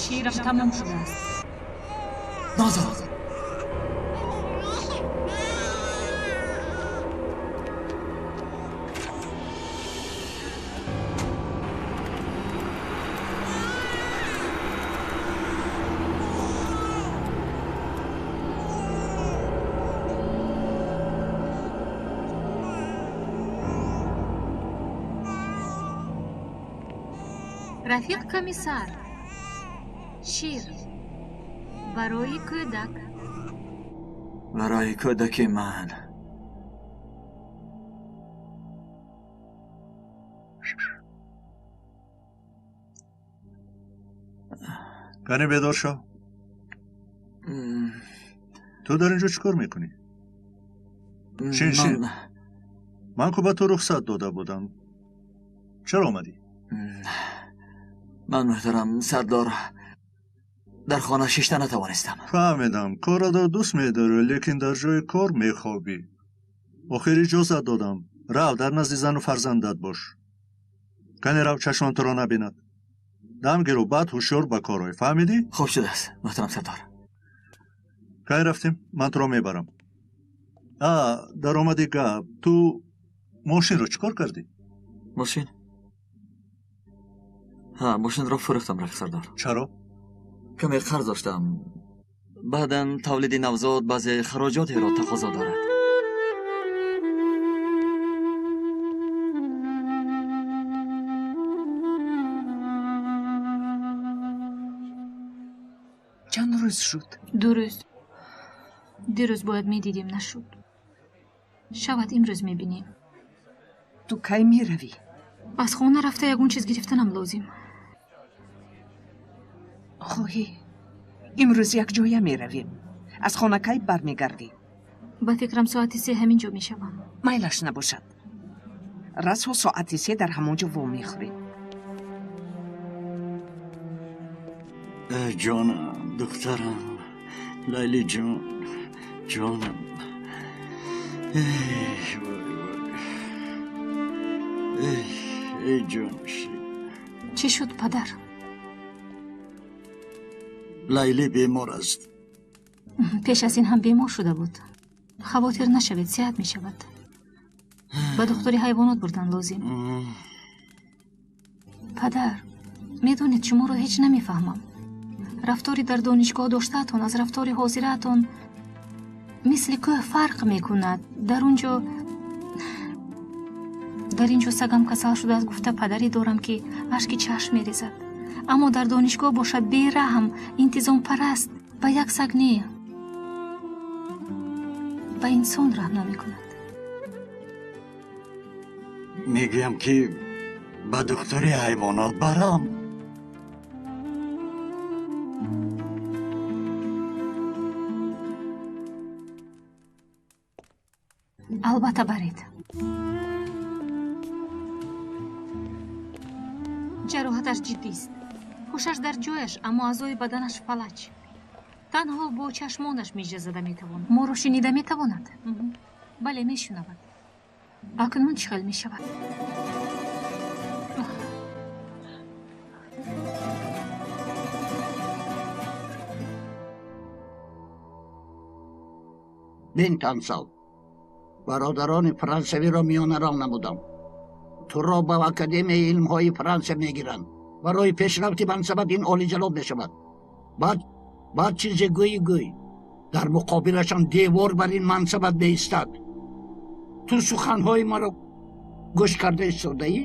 Ширам тамом шудааст. Нозо. Рафиқ комиссар, шир барои кӯдак. Барои кӯдаки ман. Кане бедор шав. Ту дар ин ҷо чӣ кор мекунӣ? Шин, шин. Ман ку ба ту рухсат дода будам. Чаро омадӣ? Ман муҳтарам сардор, дар хона шишта натавонистам. Фаҳмидам, корро дӯст медорӣ, лекин дар ҷои кор мехобӣ. Охир иҷозат додам. Рав, дар назди зану фарзандат бош. Кане рав, чашмам туро набинад. Дам гиру, баъд ҳушёр ба кор ой. Фаҳмидӣ? Хуб шудааст, муҳтарам сардор. Кай рафтем? Ман туро мебарам. А, даромади гап, ту мошинро чӣ кор кардӣ? Мошин? Ҳа, мошинро фурӯхтам, рафиқ сардор. Чаро? Каме қарз доштам. Баъдан тавлиди навзод баъзе хароҷотеро тақозо дорад. Чанд рӯз шуд? 2 рӯз. Дирӯз бояд медидем, нашуд. Шавад имрӯз мебинем. Ту кай меравӣ? Аз хона рафта ягон чиз гирифтанам лозим. Хоҳӣ, имрӯз якҷоя меравем. Аз хона кай бармегардӣ? Ба фикрам соати 3 ҳамин ҷо мешавам. Майлаш набошад. Расо соати 3 дар ҳамон ҷо вомехӯрем. Ҷонам, духтарам, Лайли ҷон, ҷонам. Эй, вой, вой. Эй, ҷон. Чӣ шуд, падар? Лайли бемор аст. Пеш аз ин ҳам бемор шуда буд. Хавотир нашавед, сеҳат мешавад. Ба духтури ҳайвонот бурдан лозим. Падар, медонед, шуморо ҳеҷ намефаҳмам. Рафтори дар донишгоҳ доштаатон аз рафтори ҳозираатон мисли кӯҳ фарқ мекунад. Дар он ҷо, дар ин ҷо сагам касал шудааст гуфта падаре дорам, ки ашки чашм мерезад. Аммо дар донишгоҳ бошад бераҳм, интизомпараст, ба як саг не, ба инсон раҳм намекунад. Мегӯям, ки ба духтури ҳайвонот барам. Албатта баред. Ҷароҳаташ ҷиддист. Ҳушаш дар ҷояш, аммо аъзои баданаш фалаҷ. Танҳо бо чашмонаш мижа зада метавонад. Моро шунида метавонад? Бале, мешунавад. Акнун чӣ хел мешавад? Бин, Тансал, бародарони франсавиро миёнарав намудам. Туро ба Академияи илмҳои Франсия мегиранд. Барои пешрафти мансабат ин олиҷаноб мешавад. Баъд чизе гӯӣ гӯй. Дар муқобилашон девор бар ин мансабат меистад. Ту суханҳои маро гӯш карда истодаӣ?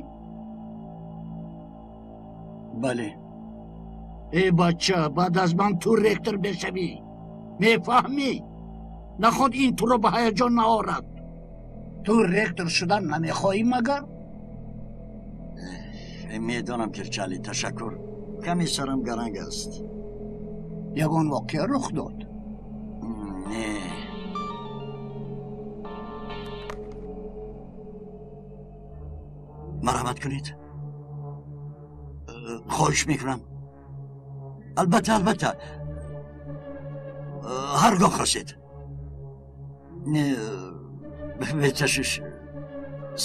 Бале. Э бача, баъд аз ман ту ректор мешавӣ. Мефаҳмӣ? Наход ин туро ба ҳаяҷон наорад. Ту ректор шудан намехоҳӣ магар? Медонам, Кирчали, ташаккур. Каме сарам гаранг аст. Ягон воқеа рух дод? Не. Марҳамат кунед. Хоҳиш мекунам. Албатта, албатта. Ҳар гоҳ хостед. Не, беташвиш.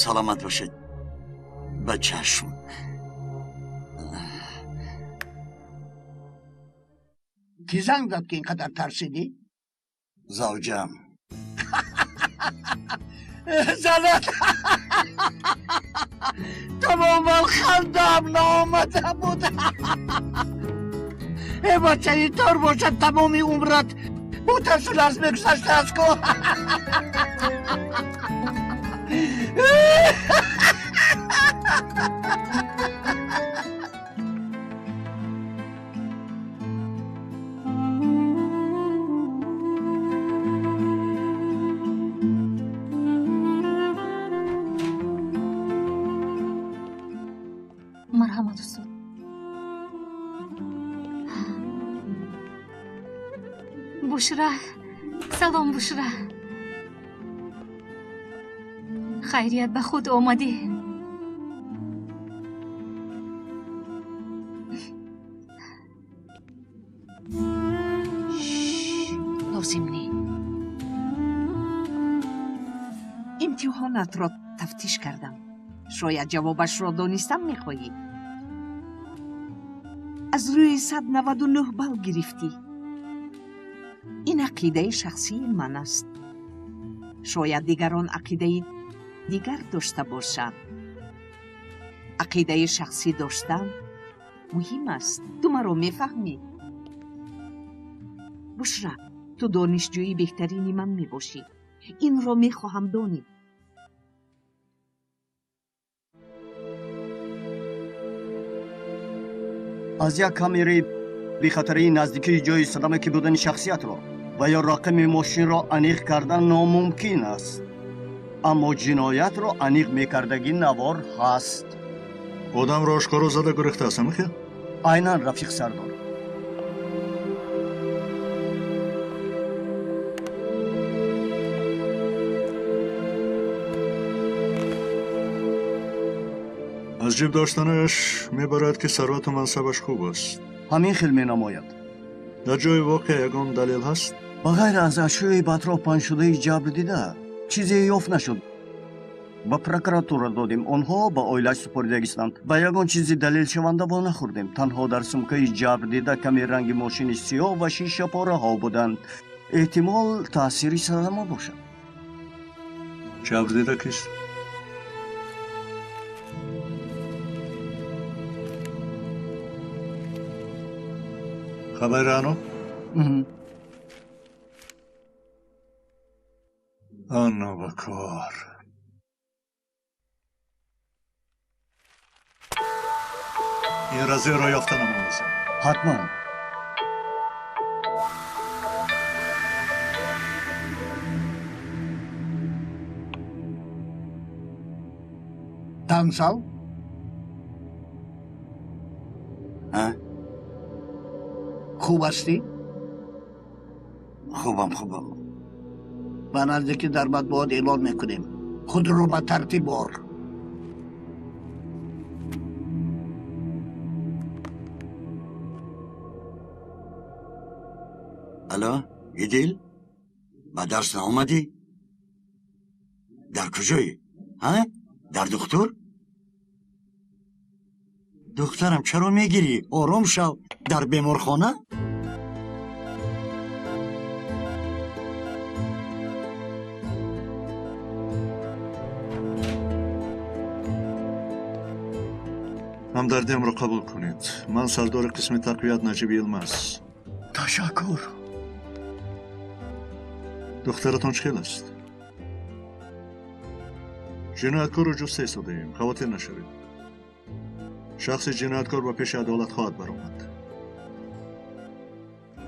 Саломат бошед. Ба чашм. Кӣ занг зад, ки ин қадар тарсидӣ? Завҷам. Занат тамоман хандаам наомада буд. Э бача, ин тор бошад, тамоми умрат бо тарсу ларз мегузаштааст ку. Марҳамат, устод. Бушра, салом, Бушра. Хайрият, ба худ омадӣ. Лозим не. Имтиҳонатро тафтиш кардам. Шояд ҷавобашро донистам мехоҳӣ. Аз рӯи 199 балл гирифтӣ. Ин ақидаи шахсии ман аст. Шояд дигарон ақидаи дигар дошта бошанд. Ақидаи шахсӣ доштан муҳим аст. Ту маро мефаҳмӣ? Бушра, ту донишҷӯи беҳтарини ман мебошӣ. Инро мехоҳам донӣ. Аз як камераи Бехатарии наздикии ҷои садама ки будани шахсиятро ва ё рақами мошинро аниқ кардан номумкин аст. Аммо ҷиноятро аниқ мекардагӣ навор ҳаст. Одамро ошкоро зада гурехтааст, ҳамихел? Айнан, рафиқ сардор. Аз ҷиб доштанаш мебарад, ки сарвату мансабаш хуб аст. Ҳамин хел менамояд. Дар ҷои воқеа ягон далел ҳаст? Ба ғайр аз ашёи ба атроф паҳншудаи ҷабр дида, чизе ёфт нашуд. Ба прокуратура додем, онҳо ба оилааш супоридагистанд. Ба ягон чизи далелшаванда во нахӯрдем. Танҳо дар сумкаи ҷабр дида каме ранги мошини сиёҳ ва шишапораҳо буданд. Эҳтимол таъсири садама бошад. Ҷабр дида кист? Хабари Рано? Ана ба кор. Ин разиро ёфта намоназем. Ҳатман. Тансал? А? Хуб ҳастӣ? Хубам, хубам. Ба наздикӣ дар матбуот эълон мекунем. Худро ба тартиб ор. Алло, Идил? Ба дарс наомадӣ? Дар куҷоӣ? Ҳа? Дар духтур? Духтарам, чаро мегирӣ? Ором шав. Дар беморхона? Ҳамдардиамро қабул кунед. Ман сардори қисми тақвият Наҷиб Йилмаз. Ташаккур. Духтаратон чӣ хел аст? Ҷинояткорро ҷуста истодаем, хавотир нашавед. Шахси ҷинояткор ба пеши адолат хоҳад баромад.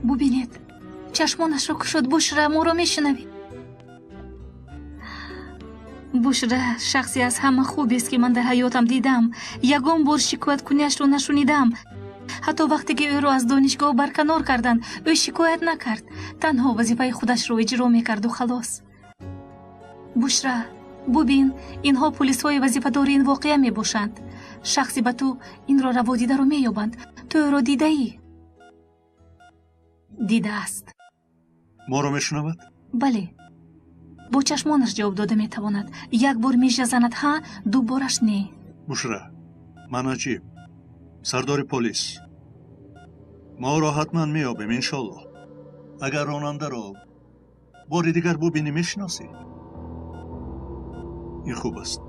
Бубинед, чашмонашро кушод. Бушра, моро мешунавӣ? Бушра шахсе аз ҳама хубест, ки ман дар ҳаётам дидам. Ягон бор шикояткуниашро нашунидам. Ҳатто вақте ки ӯро аз донишгоҳ барканор карданд, ӯ шикоят накард. Танҳо вазифаи худашро иҷро мекарду халос. Бушра, бубин, инҳо пулисҳои вазифадори ин воқеа мебошанд. Шахси ба ту инро раводидаро меёбанд. Ту ӯро дидаӣ? Дидааст. Моро мешунавад? Бале. Бо чашмонаш ҷавоб дода метавонад. Як бор мижа занад ҳа, ду бораш не. Бушра, ман Наҷиб, сардори полис. Мо ӯро ҳатман меёбем, иншоллоҳ. Агар ронандаро бори дигар бубинӣ, мешиносӣ? Ин хуб аст.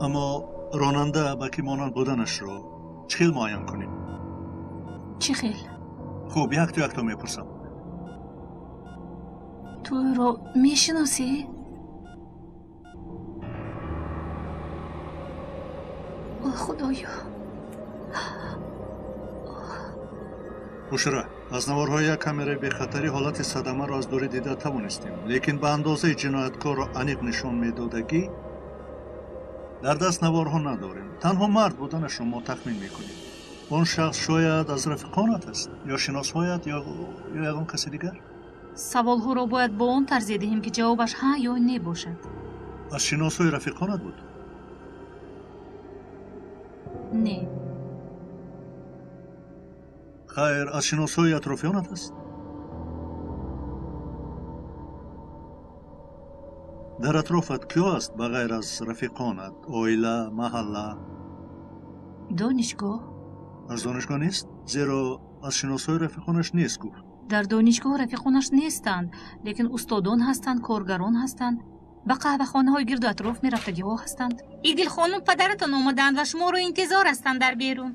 Аммо ронанда ба кӣ монанд буданашро чӣ хел муайян кунем? Чӣ хел? Хуб, якту якто мепурсам. Ту ӯро мешиносӣ? О, Худоё! Бушра, аз наворҳои як камераи бехатарӣ ҳолати садамаро аз дурӣ дида тавонистем, лекин ба андозаи ҷинояткорро аниқ нишон медодагӣ дар даст наворҳо надорем. Танҳо мард буданашро мо тахмин мекунем. Он шахс шояд аз рафиқонат аст, ё шиносҳоят, ё ягон каси дигар? Саволҳоро бояд бо он тарзе диҳем, ки ҷавобаш ҳа ё не бошад. Аз шиносҳои рафиқонат буд? Не. Хайр, аз шиносҳои атрофиёнат аст? Дар атрофат киё аст ба ғайр аз рафиқонат? Оила, маҳалла? Донишгоҳ. Аз донишгоҳ нест? Зеро аз шиносҳои рафиқонаш нест, гуфт. Дар донишгоҳ рафиқонаш нестанд, лекин устодон ҳастанд, коргарон ҳастанд, ба қаҳвахонаҳои гирду атроф мерафтагиҳо ҳастанд. Идилхонум, падаратон омадаанд ва шуморо интизор ҳастанд дар берун.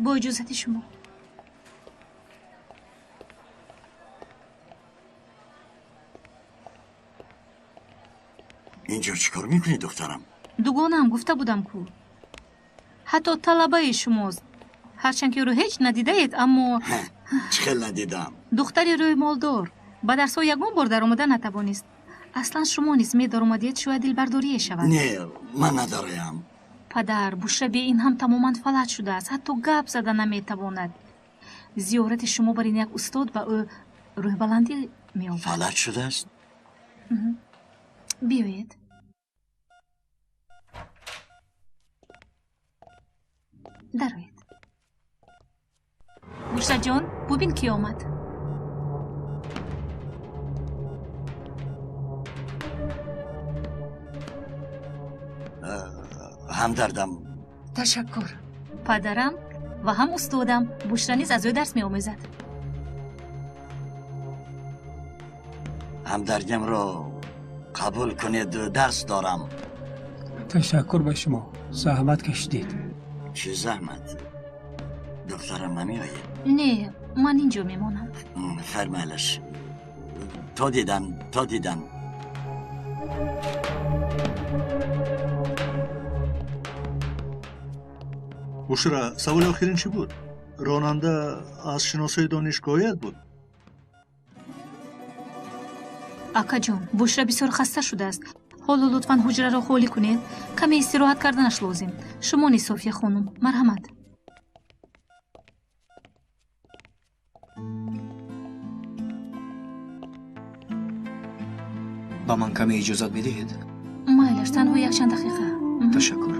Бо иҷозати шумо. Инҷо чӣ кор мекунӣ, духтарам? Дугонаам, гуфта будам ку. Ҳатто талабаи шумост. Ҳарчанд ки ӯро ҳеҷ надидаед, аммо Чӣ хел надидам? Духтари рӯймолдор ба дарсҳо ягон бор даромада натавонист. Аслан шумо низ медаромадед, шояд дилбардорие шавад. Не, ман надораям. Падар, Бушра бе ин ҳам тамоман фалаҷ шудааст, ҳатто гап зада наметавонад. Зиёрати шумо бар ин як устод ба ӯ рӯҳбаландӣ меовард. Фалаҷ шудааст? Биёед. Дароед. Бушраҷон, бубин, ки омад. Ҳамдардам. Ташаккур. Падарам ва ҳам устодам. Бушра низ аз ӯ дарс меомӯзад. Ҳамдардимро қабул кунед, дарс дорам. Ташаккур ба шумо, заҳмат кашидед. Чӣ заҳмат? Духтарам намеояд? Не, ман инҷо мемонам. Хайр, майлаш. То дидан, то дидан. Бушра, саволи охирин чӣ буд? Ронанда аз шиносои донишгоҳият буд? Акаҷон, Бушра бисёр хаста шудааст. Ҳоло лутфан ҳуҷраро холӣ кунед. Каме истироҳат карданаш лозим. Шумо низ, София хонум, марҳамат. Ба ман каме иҷозат медиҳед? Майлаш, танҳо якчанд дақиқа. Ташаккур.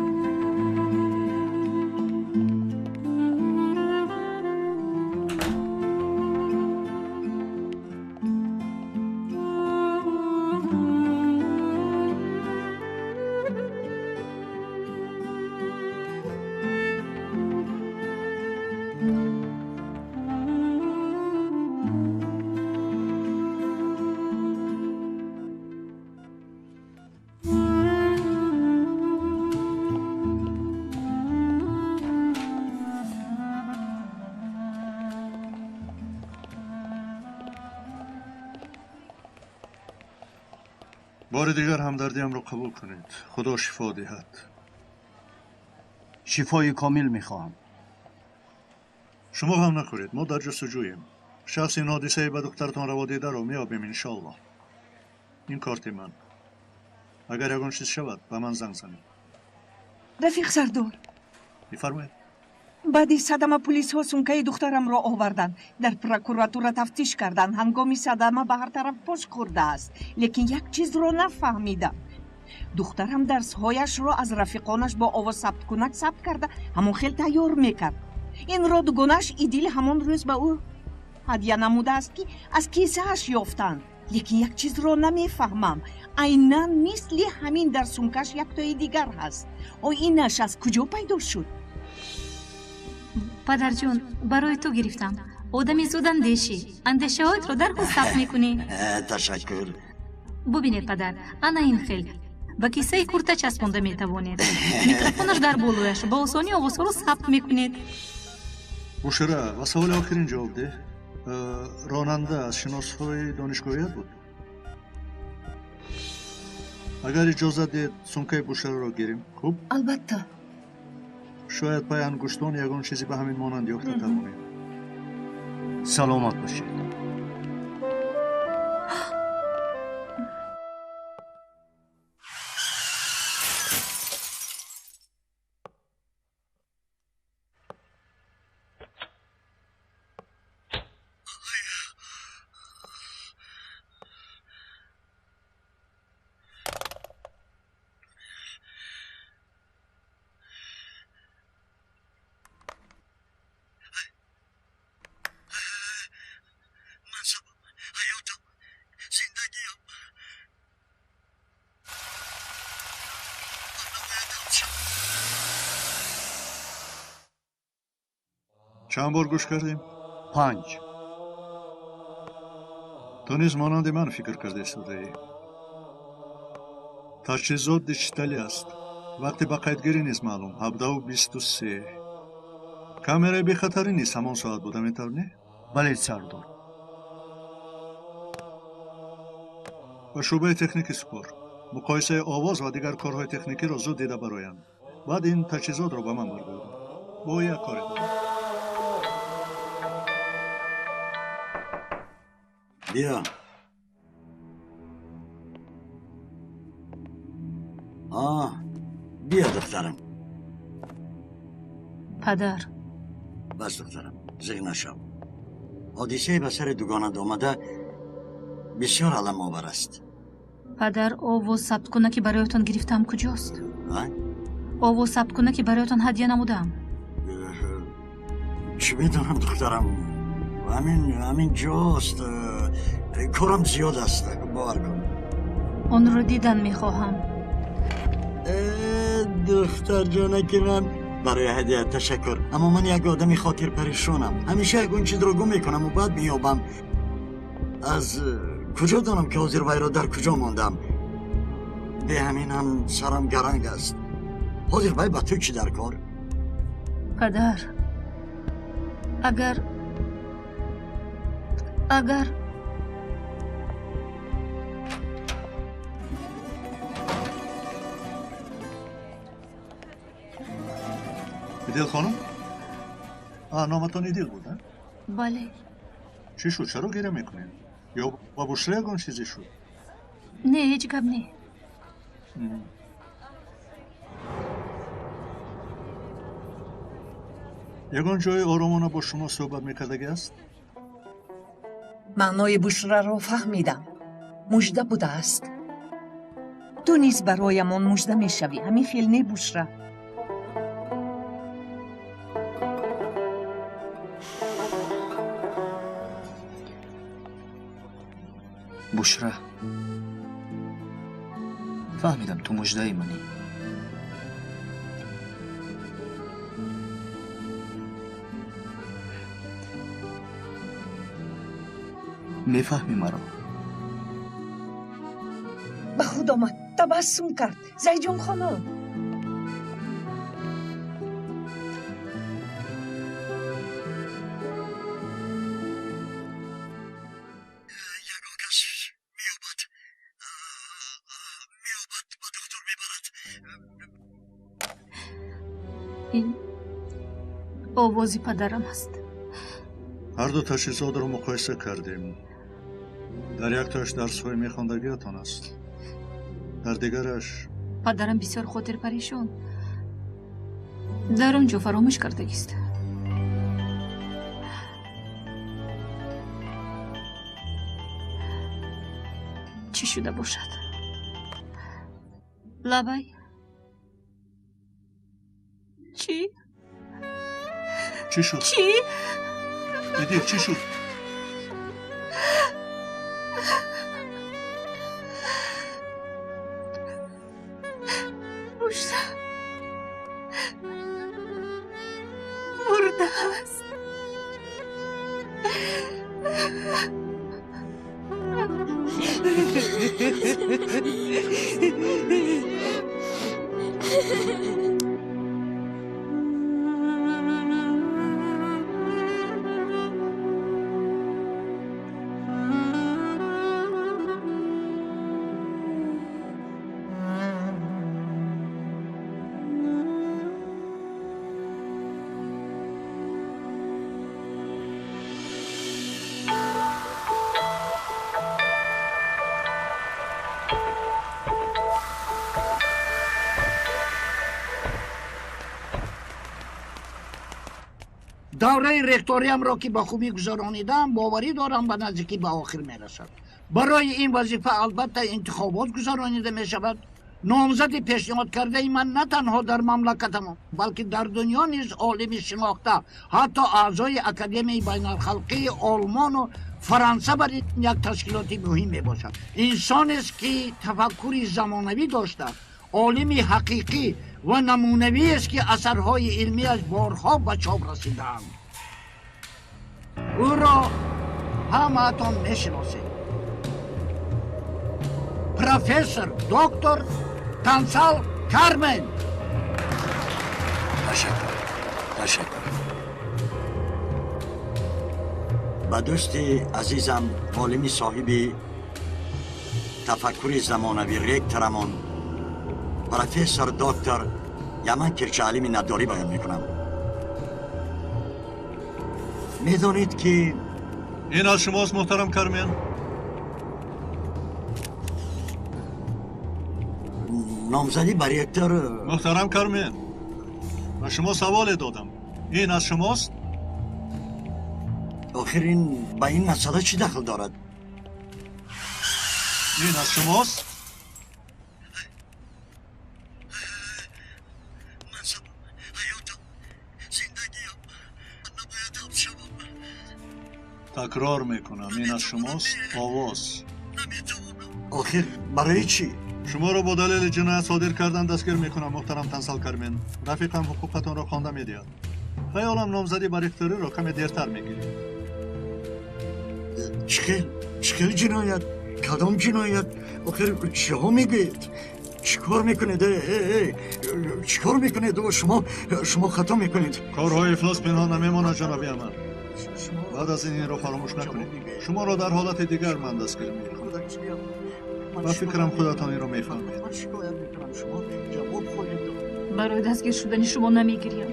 Бори дигар ҳамдардиамро қабул кунед. Худо шифо диҳад. Шифои комил мехоҳам. Шумо ғам накунед, мо дар ҷустуҷӯем. Шахси ин ҳодисаи ба духтаратон раводидаро меёбем, иншоаллоҳ. Ин корти ман. Агар ягон чиз шавад, ба ман занг занед. Рафиқ Сардор. Бифармоед. Баъди садама пулисҳо сумкаи духтарамро оварданд. Дар прокуратура тафтиш карданд. Ҳангоми садама ба ҳар тараф пош хӯрдааст. Лекин як чизро нафаҳмидам. Духтарам дарсҳояшро аз рафиқонаш бо овозсабткунак сабт карда, ҳамон хел тайёр мекард. Инро дугонааш Идил ҳамон рӯз ба ӯ ҳадя намудааст, ки аз кисааш ёфтанд. Лекин як чизро намефаҳмам. Айнан мисли ҳамин дар сумкаш яктои дигар ҳаст. О инаш аз куҷо пайдо шуд? Падарҷон, барои ту гирифтам. Одами зудандешӣ, андешаҳоятро дарҳол сабт мекунӣ. Ташаккур. Бубинед, падар, ана ин хел ба кисаи курта часпонда метавонед. Микрофонаш дар болояш, ба осонӣ овозҳоро сабт мекунед. Бушра, ба саволи охирин ҷавоб деҳ. Ронанда аз шиносҳои донишгоҳият буд? Агар иҷозат диҳед, сумкаи Бушраро гирем, хуб? Албатта. Шояд пай ангуштон ягон чизе ба ҳамин монанд ёфта тавонем. Саломат бошед. Чанд бор гӯш кардем? 5. Ту низ монанди ман фикр карда истодаӣ. Таҷҳизот диҷиталӣ аст. Вақти ба қайдгирӣ низ маълум, 17:23. Камераи бехатарӣ низ ҳамон соат буда метавонӣ? Бале, Сардор. Ба шӯъбаи техникӣ супор. Муқоисаи овоз ва дигар корҳои техникиро зуд дида бароянд. Баъд ин таҷҳизотро ба ман баргардон. Бо як коре дорам. Биё. Биё духтарам. Падар. Бас духтарам, зиғ нашав. Ҳодисае ба сари дугонат омада бисёр аламовар аст. Падар, овоз сабткуна ки бароятон гирифтаам куҷост? Овоз сабткуна ки бароятон ҳадя намудаам. Чӣ медонам духтарам, ҳамин ҷост. Корам зиёд аст, бовар кун. Онро дидан мехоҳам. Духтарҷонаки ман, барои ҳадия ташаккур, аммо ман як одами хотирпаришонам. Ҳамеша ягон чизро гум мекунаму баъд меёбам. Аз куҷо донам ки ҳозир вайро дар куҷо мондам? Бе ҳамин ҳам сарам гаранг аст. Ҳозир вай ба ту чӣ дар кор? Падар, агар Идил хонум? Номатон Идил буд, а? Бале. Чӣ шуд? Чаро гиря мекунед? Ё ба Бушра ягон чизе шуд? Не, ҳеҷ гап не. Ягон ҷои оромона бо шумо суҳбат мекардагӣ аст? Маънои Бушраро фаҳмидам. Мужда будааст. Ту низ бароямон мужда мешавӣ. Ҳамин хел не, Бушра? Бушра, фаҳмидам, ту муждаи манӣ. Мефаҳмӣ маро? Ба худ омад, табассум кард. Зайҷон хонум. Ин овози падарам аст. Ҳар ду таҷҳизотро муқоиса кардем. Дар яктоаш дарсҳои мехондагиатон аст, дар дигараш. Падарам бисёр хотирпаришон. Дар он ҷо фаромӯш кардагист. Чӣ шуда бошад? Лабай. Чӣ? Чӣ шуд? Чӣ? Идил, чӣ шуд? Бушра мурдааст. Давраи ректориямро ки ба хубӣ гузаронидам, боварӣ дорам ба наздикӣ ба охир мерасад. Барои ин вазифа албатта интихобот гузаронида мешавад. Номзади пешниҳод кардаи ман на танҳо дар мамлакатам, балки дар дунё низ олими шинохта, ҳатто аъзои Академияи байналхалқии Олмону Фаронса бар ин як ташкилоти муҳим мебошад. Инсонест ки тафаккури замонавӣ дошта, олими ҳақиқӣ ва намунавиест ки асарҳои илмиаш борҳо ба чоп расидаанд. Ӯро ҳамаатон мешиносед. Профессор доктор Тансал Кармен. Ташаккур, ташаккур. Ба дӯсти азизам, олими соҳиби тафаккури замонавӣ, ректорамон профессор доктор Яман Кирчаалӣ миннатдорӣ баён мекунам. Медонед ки ин аз шумост, муҳтарам Кармен. Номзадӣ ба ректор. Муҳтарам Кармен, ба шумо саволе додам. Ин аз шумост? Охир ин ба ин масъала чӣ дахл дорад? Ин аз шумост? Такрор мекунам, ин аз шумост? Овоз. Охир барои чӣ? Шуморо бо далели ҷиноят содир кардан дастгир мекунам, муҳтарам Тансал Кармен. Рафиқам ҳуқуқатонро хонда медиҳад. Хаёлам номзадӣ ба ректориро каме дертар мегиред. Чӣ хел? Чӣ хел ҷиноят? Кадом ҷиноят? Охир чиҳо мегӯед? Чӣ кор мекунед? Чӣ кор мекунед? Шумо хато мекунед. Корҳои ифлос пинҳон намемонад, ҷаноби Амар. Баъд аз ин инро фаромӯш накунед. Шуморо дар ҳолати дигар ман дастгир мекунам. Ба фикрам худатон инро мефаҳмед. Барои дастгир шудани шумо намегирям.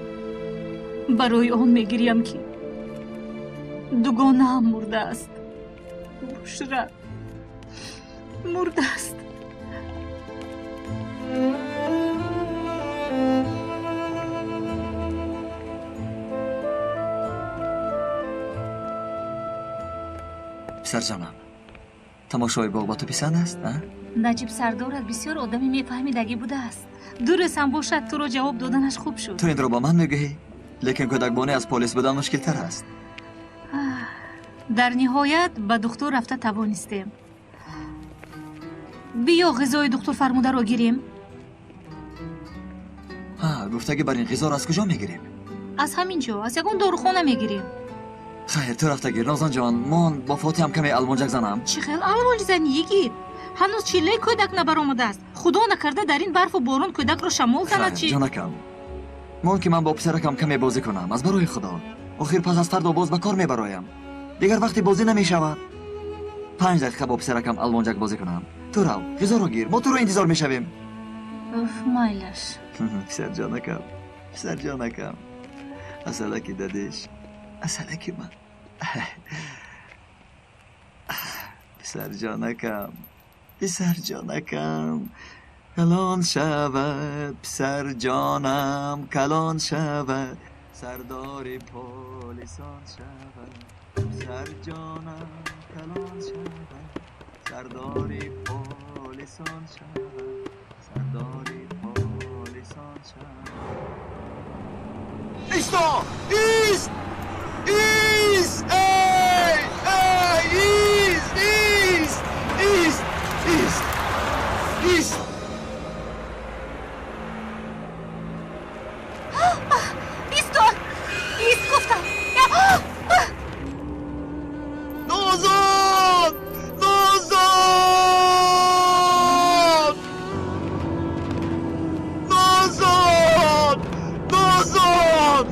Барои он мегирям, ки дугонаам мурдааст. Бушра мурдааст. Писарҷонам, тамошои боғ ба ту писанд аст, а? Наҷиб Сардорат бисёр одами мефаҳмидагӣ будааст. Ду рӯз ҳам бошад, туро ҷавоб доданаш хуб шуд. Ту инро ба ман мегӯӣ, лекин кӯдакбонӣ аз полис будан мушкилтар аст. Дар ниҳоят ба духтур рафта тавонистем. Биё ғизои духтур фармударо гирем. Гуфтагӣ бар ин ғизоро аз куҷо мегирем? Аз ҳамин ҷо, аз ягон дорухона мегирем. Хайр, ту рафта гир, Нозон ҷон. Мон бо Фотиҳам каме алмонҷак занам. Чӣ хел алмонҷ занӣ, йигит? Ҳанӯз чиллаи кӯдак набаромадааст. Худо накарда дар ин барфу борон кӯдакро шамол занад чӣ? Ҷонакам, мон ки ман бо писаракам каме бозӣ кунам, аз барои Худо. Охир пас аз фардо боз ба кор мебароям. Дигар вақти бозӣ намешавад. 5 дақиқа бо писаракам алмонҷак бозӣ кунам. Ту рав, ғизоро гир, мо туро интизор мешавем. Уф, майлаш. Писарҷонакам, писарҷонакам, асалаки дадиш, асалаки ман. Писарҷонакам, писарҷонакам, калон шавад, писарҷонам калон шавад, сардори полисон шавад, писарҷонам калон шавад, сардори полисон шавад, сардори полисон шавад. Исто! Ист! Ист! Эй! Эй! Ист! Ист! Ист! Ист! Ист! Исто! Ист гуфтам! Нозон! Нозон! Нозон! Нозон!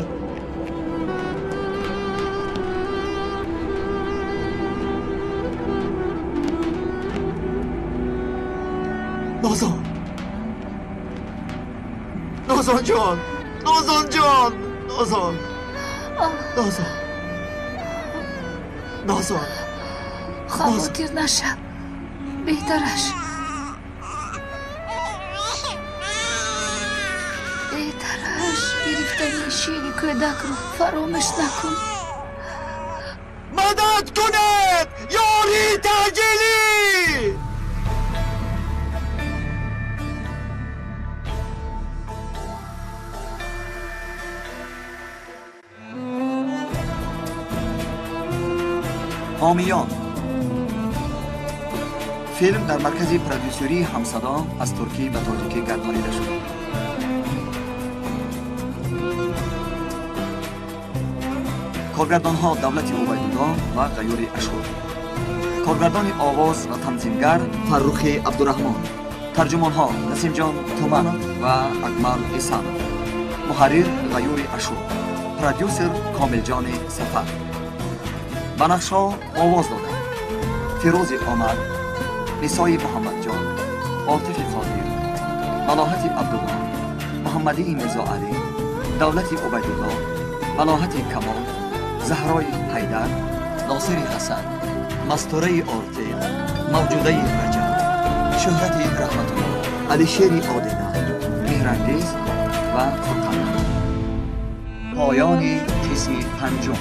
Нозон! Нозон ҷон! Нозон ҷон! Нозон! Нозон! Нозон! Хавотир нашав, беҳтараш. Беҳтараш гирифтани шири кӯдакро фаромӯш накун. Мадад кунед! Ёрии таъҷилӣ! ҳомиён. Филм дар маркази продюсерии Ҳамсадо аз туркӣ ба тоҷикӣ гардонида шуд. Коргардонҳо Давлати Убайдулло ва Ғаюри Ашур. Коргардони овоз ва танзимгар Фаррухи Абдураҳмон. Тарҷумонҳо Насимҷон Туманов ва Акмал Исанов. Муҳаррир Ғаюри Ашур. Продюсер Комилҷони Сафар. Ба нақшҳо овоз доданд Фирӯзи Омар, Нисои Муҳаммадҷон, Отифи Қодир, Малоҳати Абдулло, Муҳаммадии Мирзоалӣ, Давлати Убайдулло, Малоҳати Камол, Заҳрои Ҳайдар, Носири Ҳасан, Мастураи Ортел, Мавҷудаи Раҷаб, Шӯҳрати Раҳматулло. Алишери Одина, меҳрангез ва пурқадр. Поёни қисми панҷум.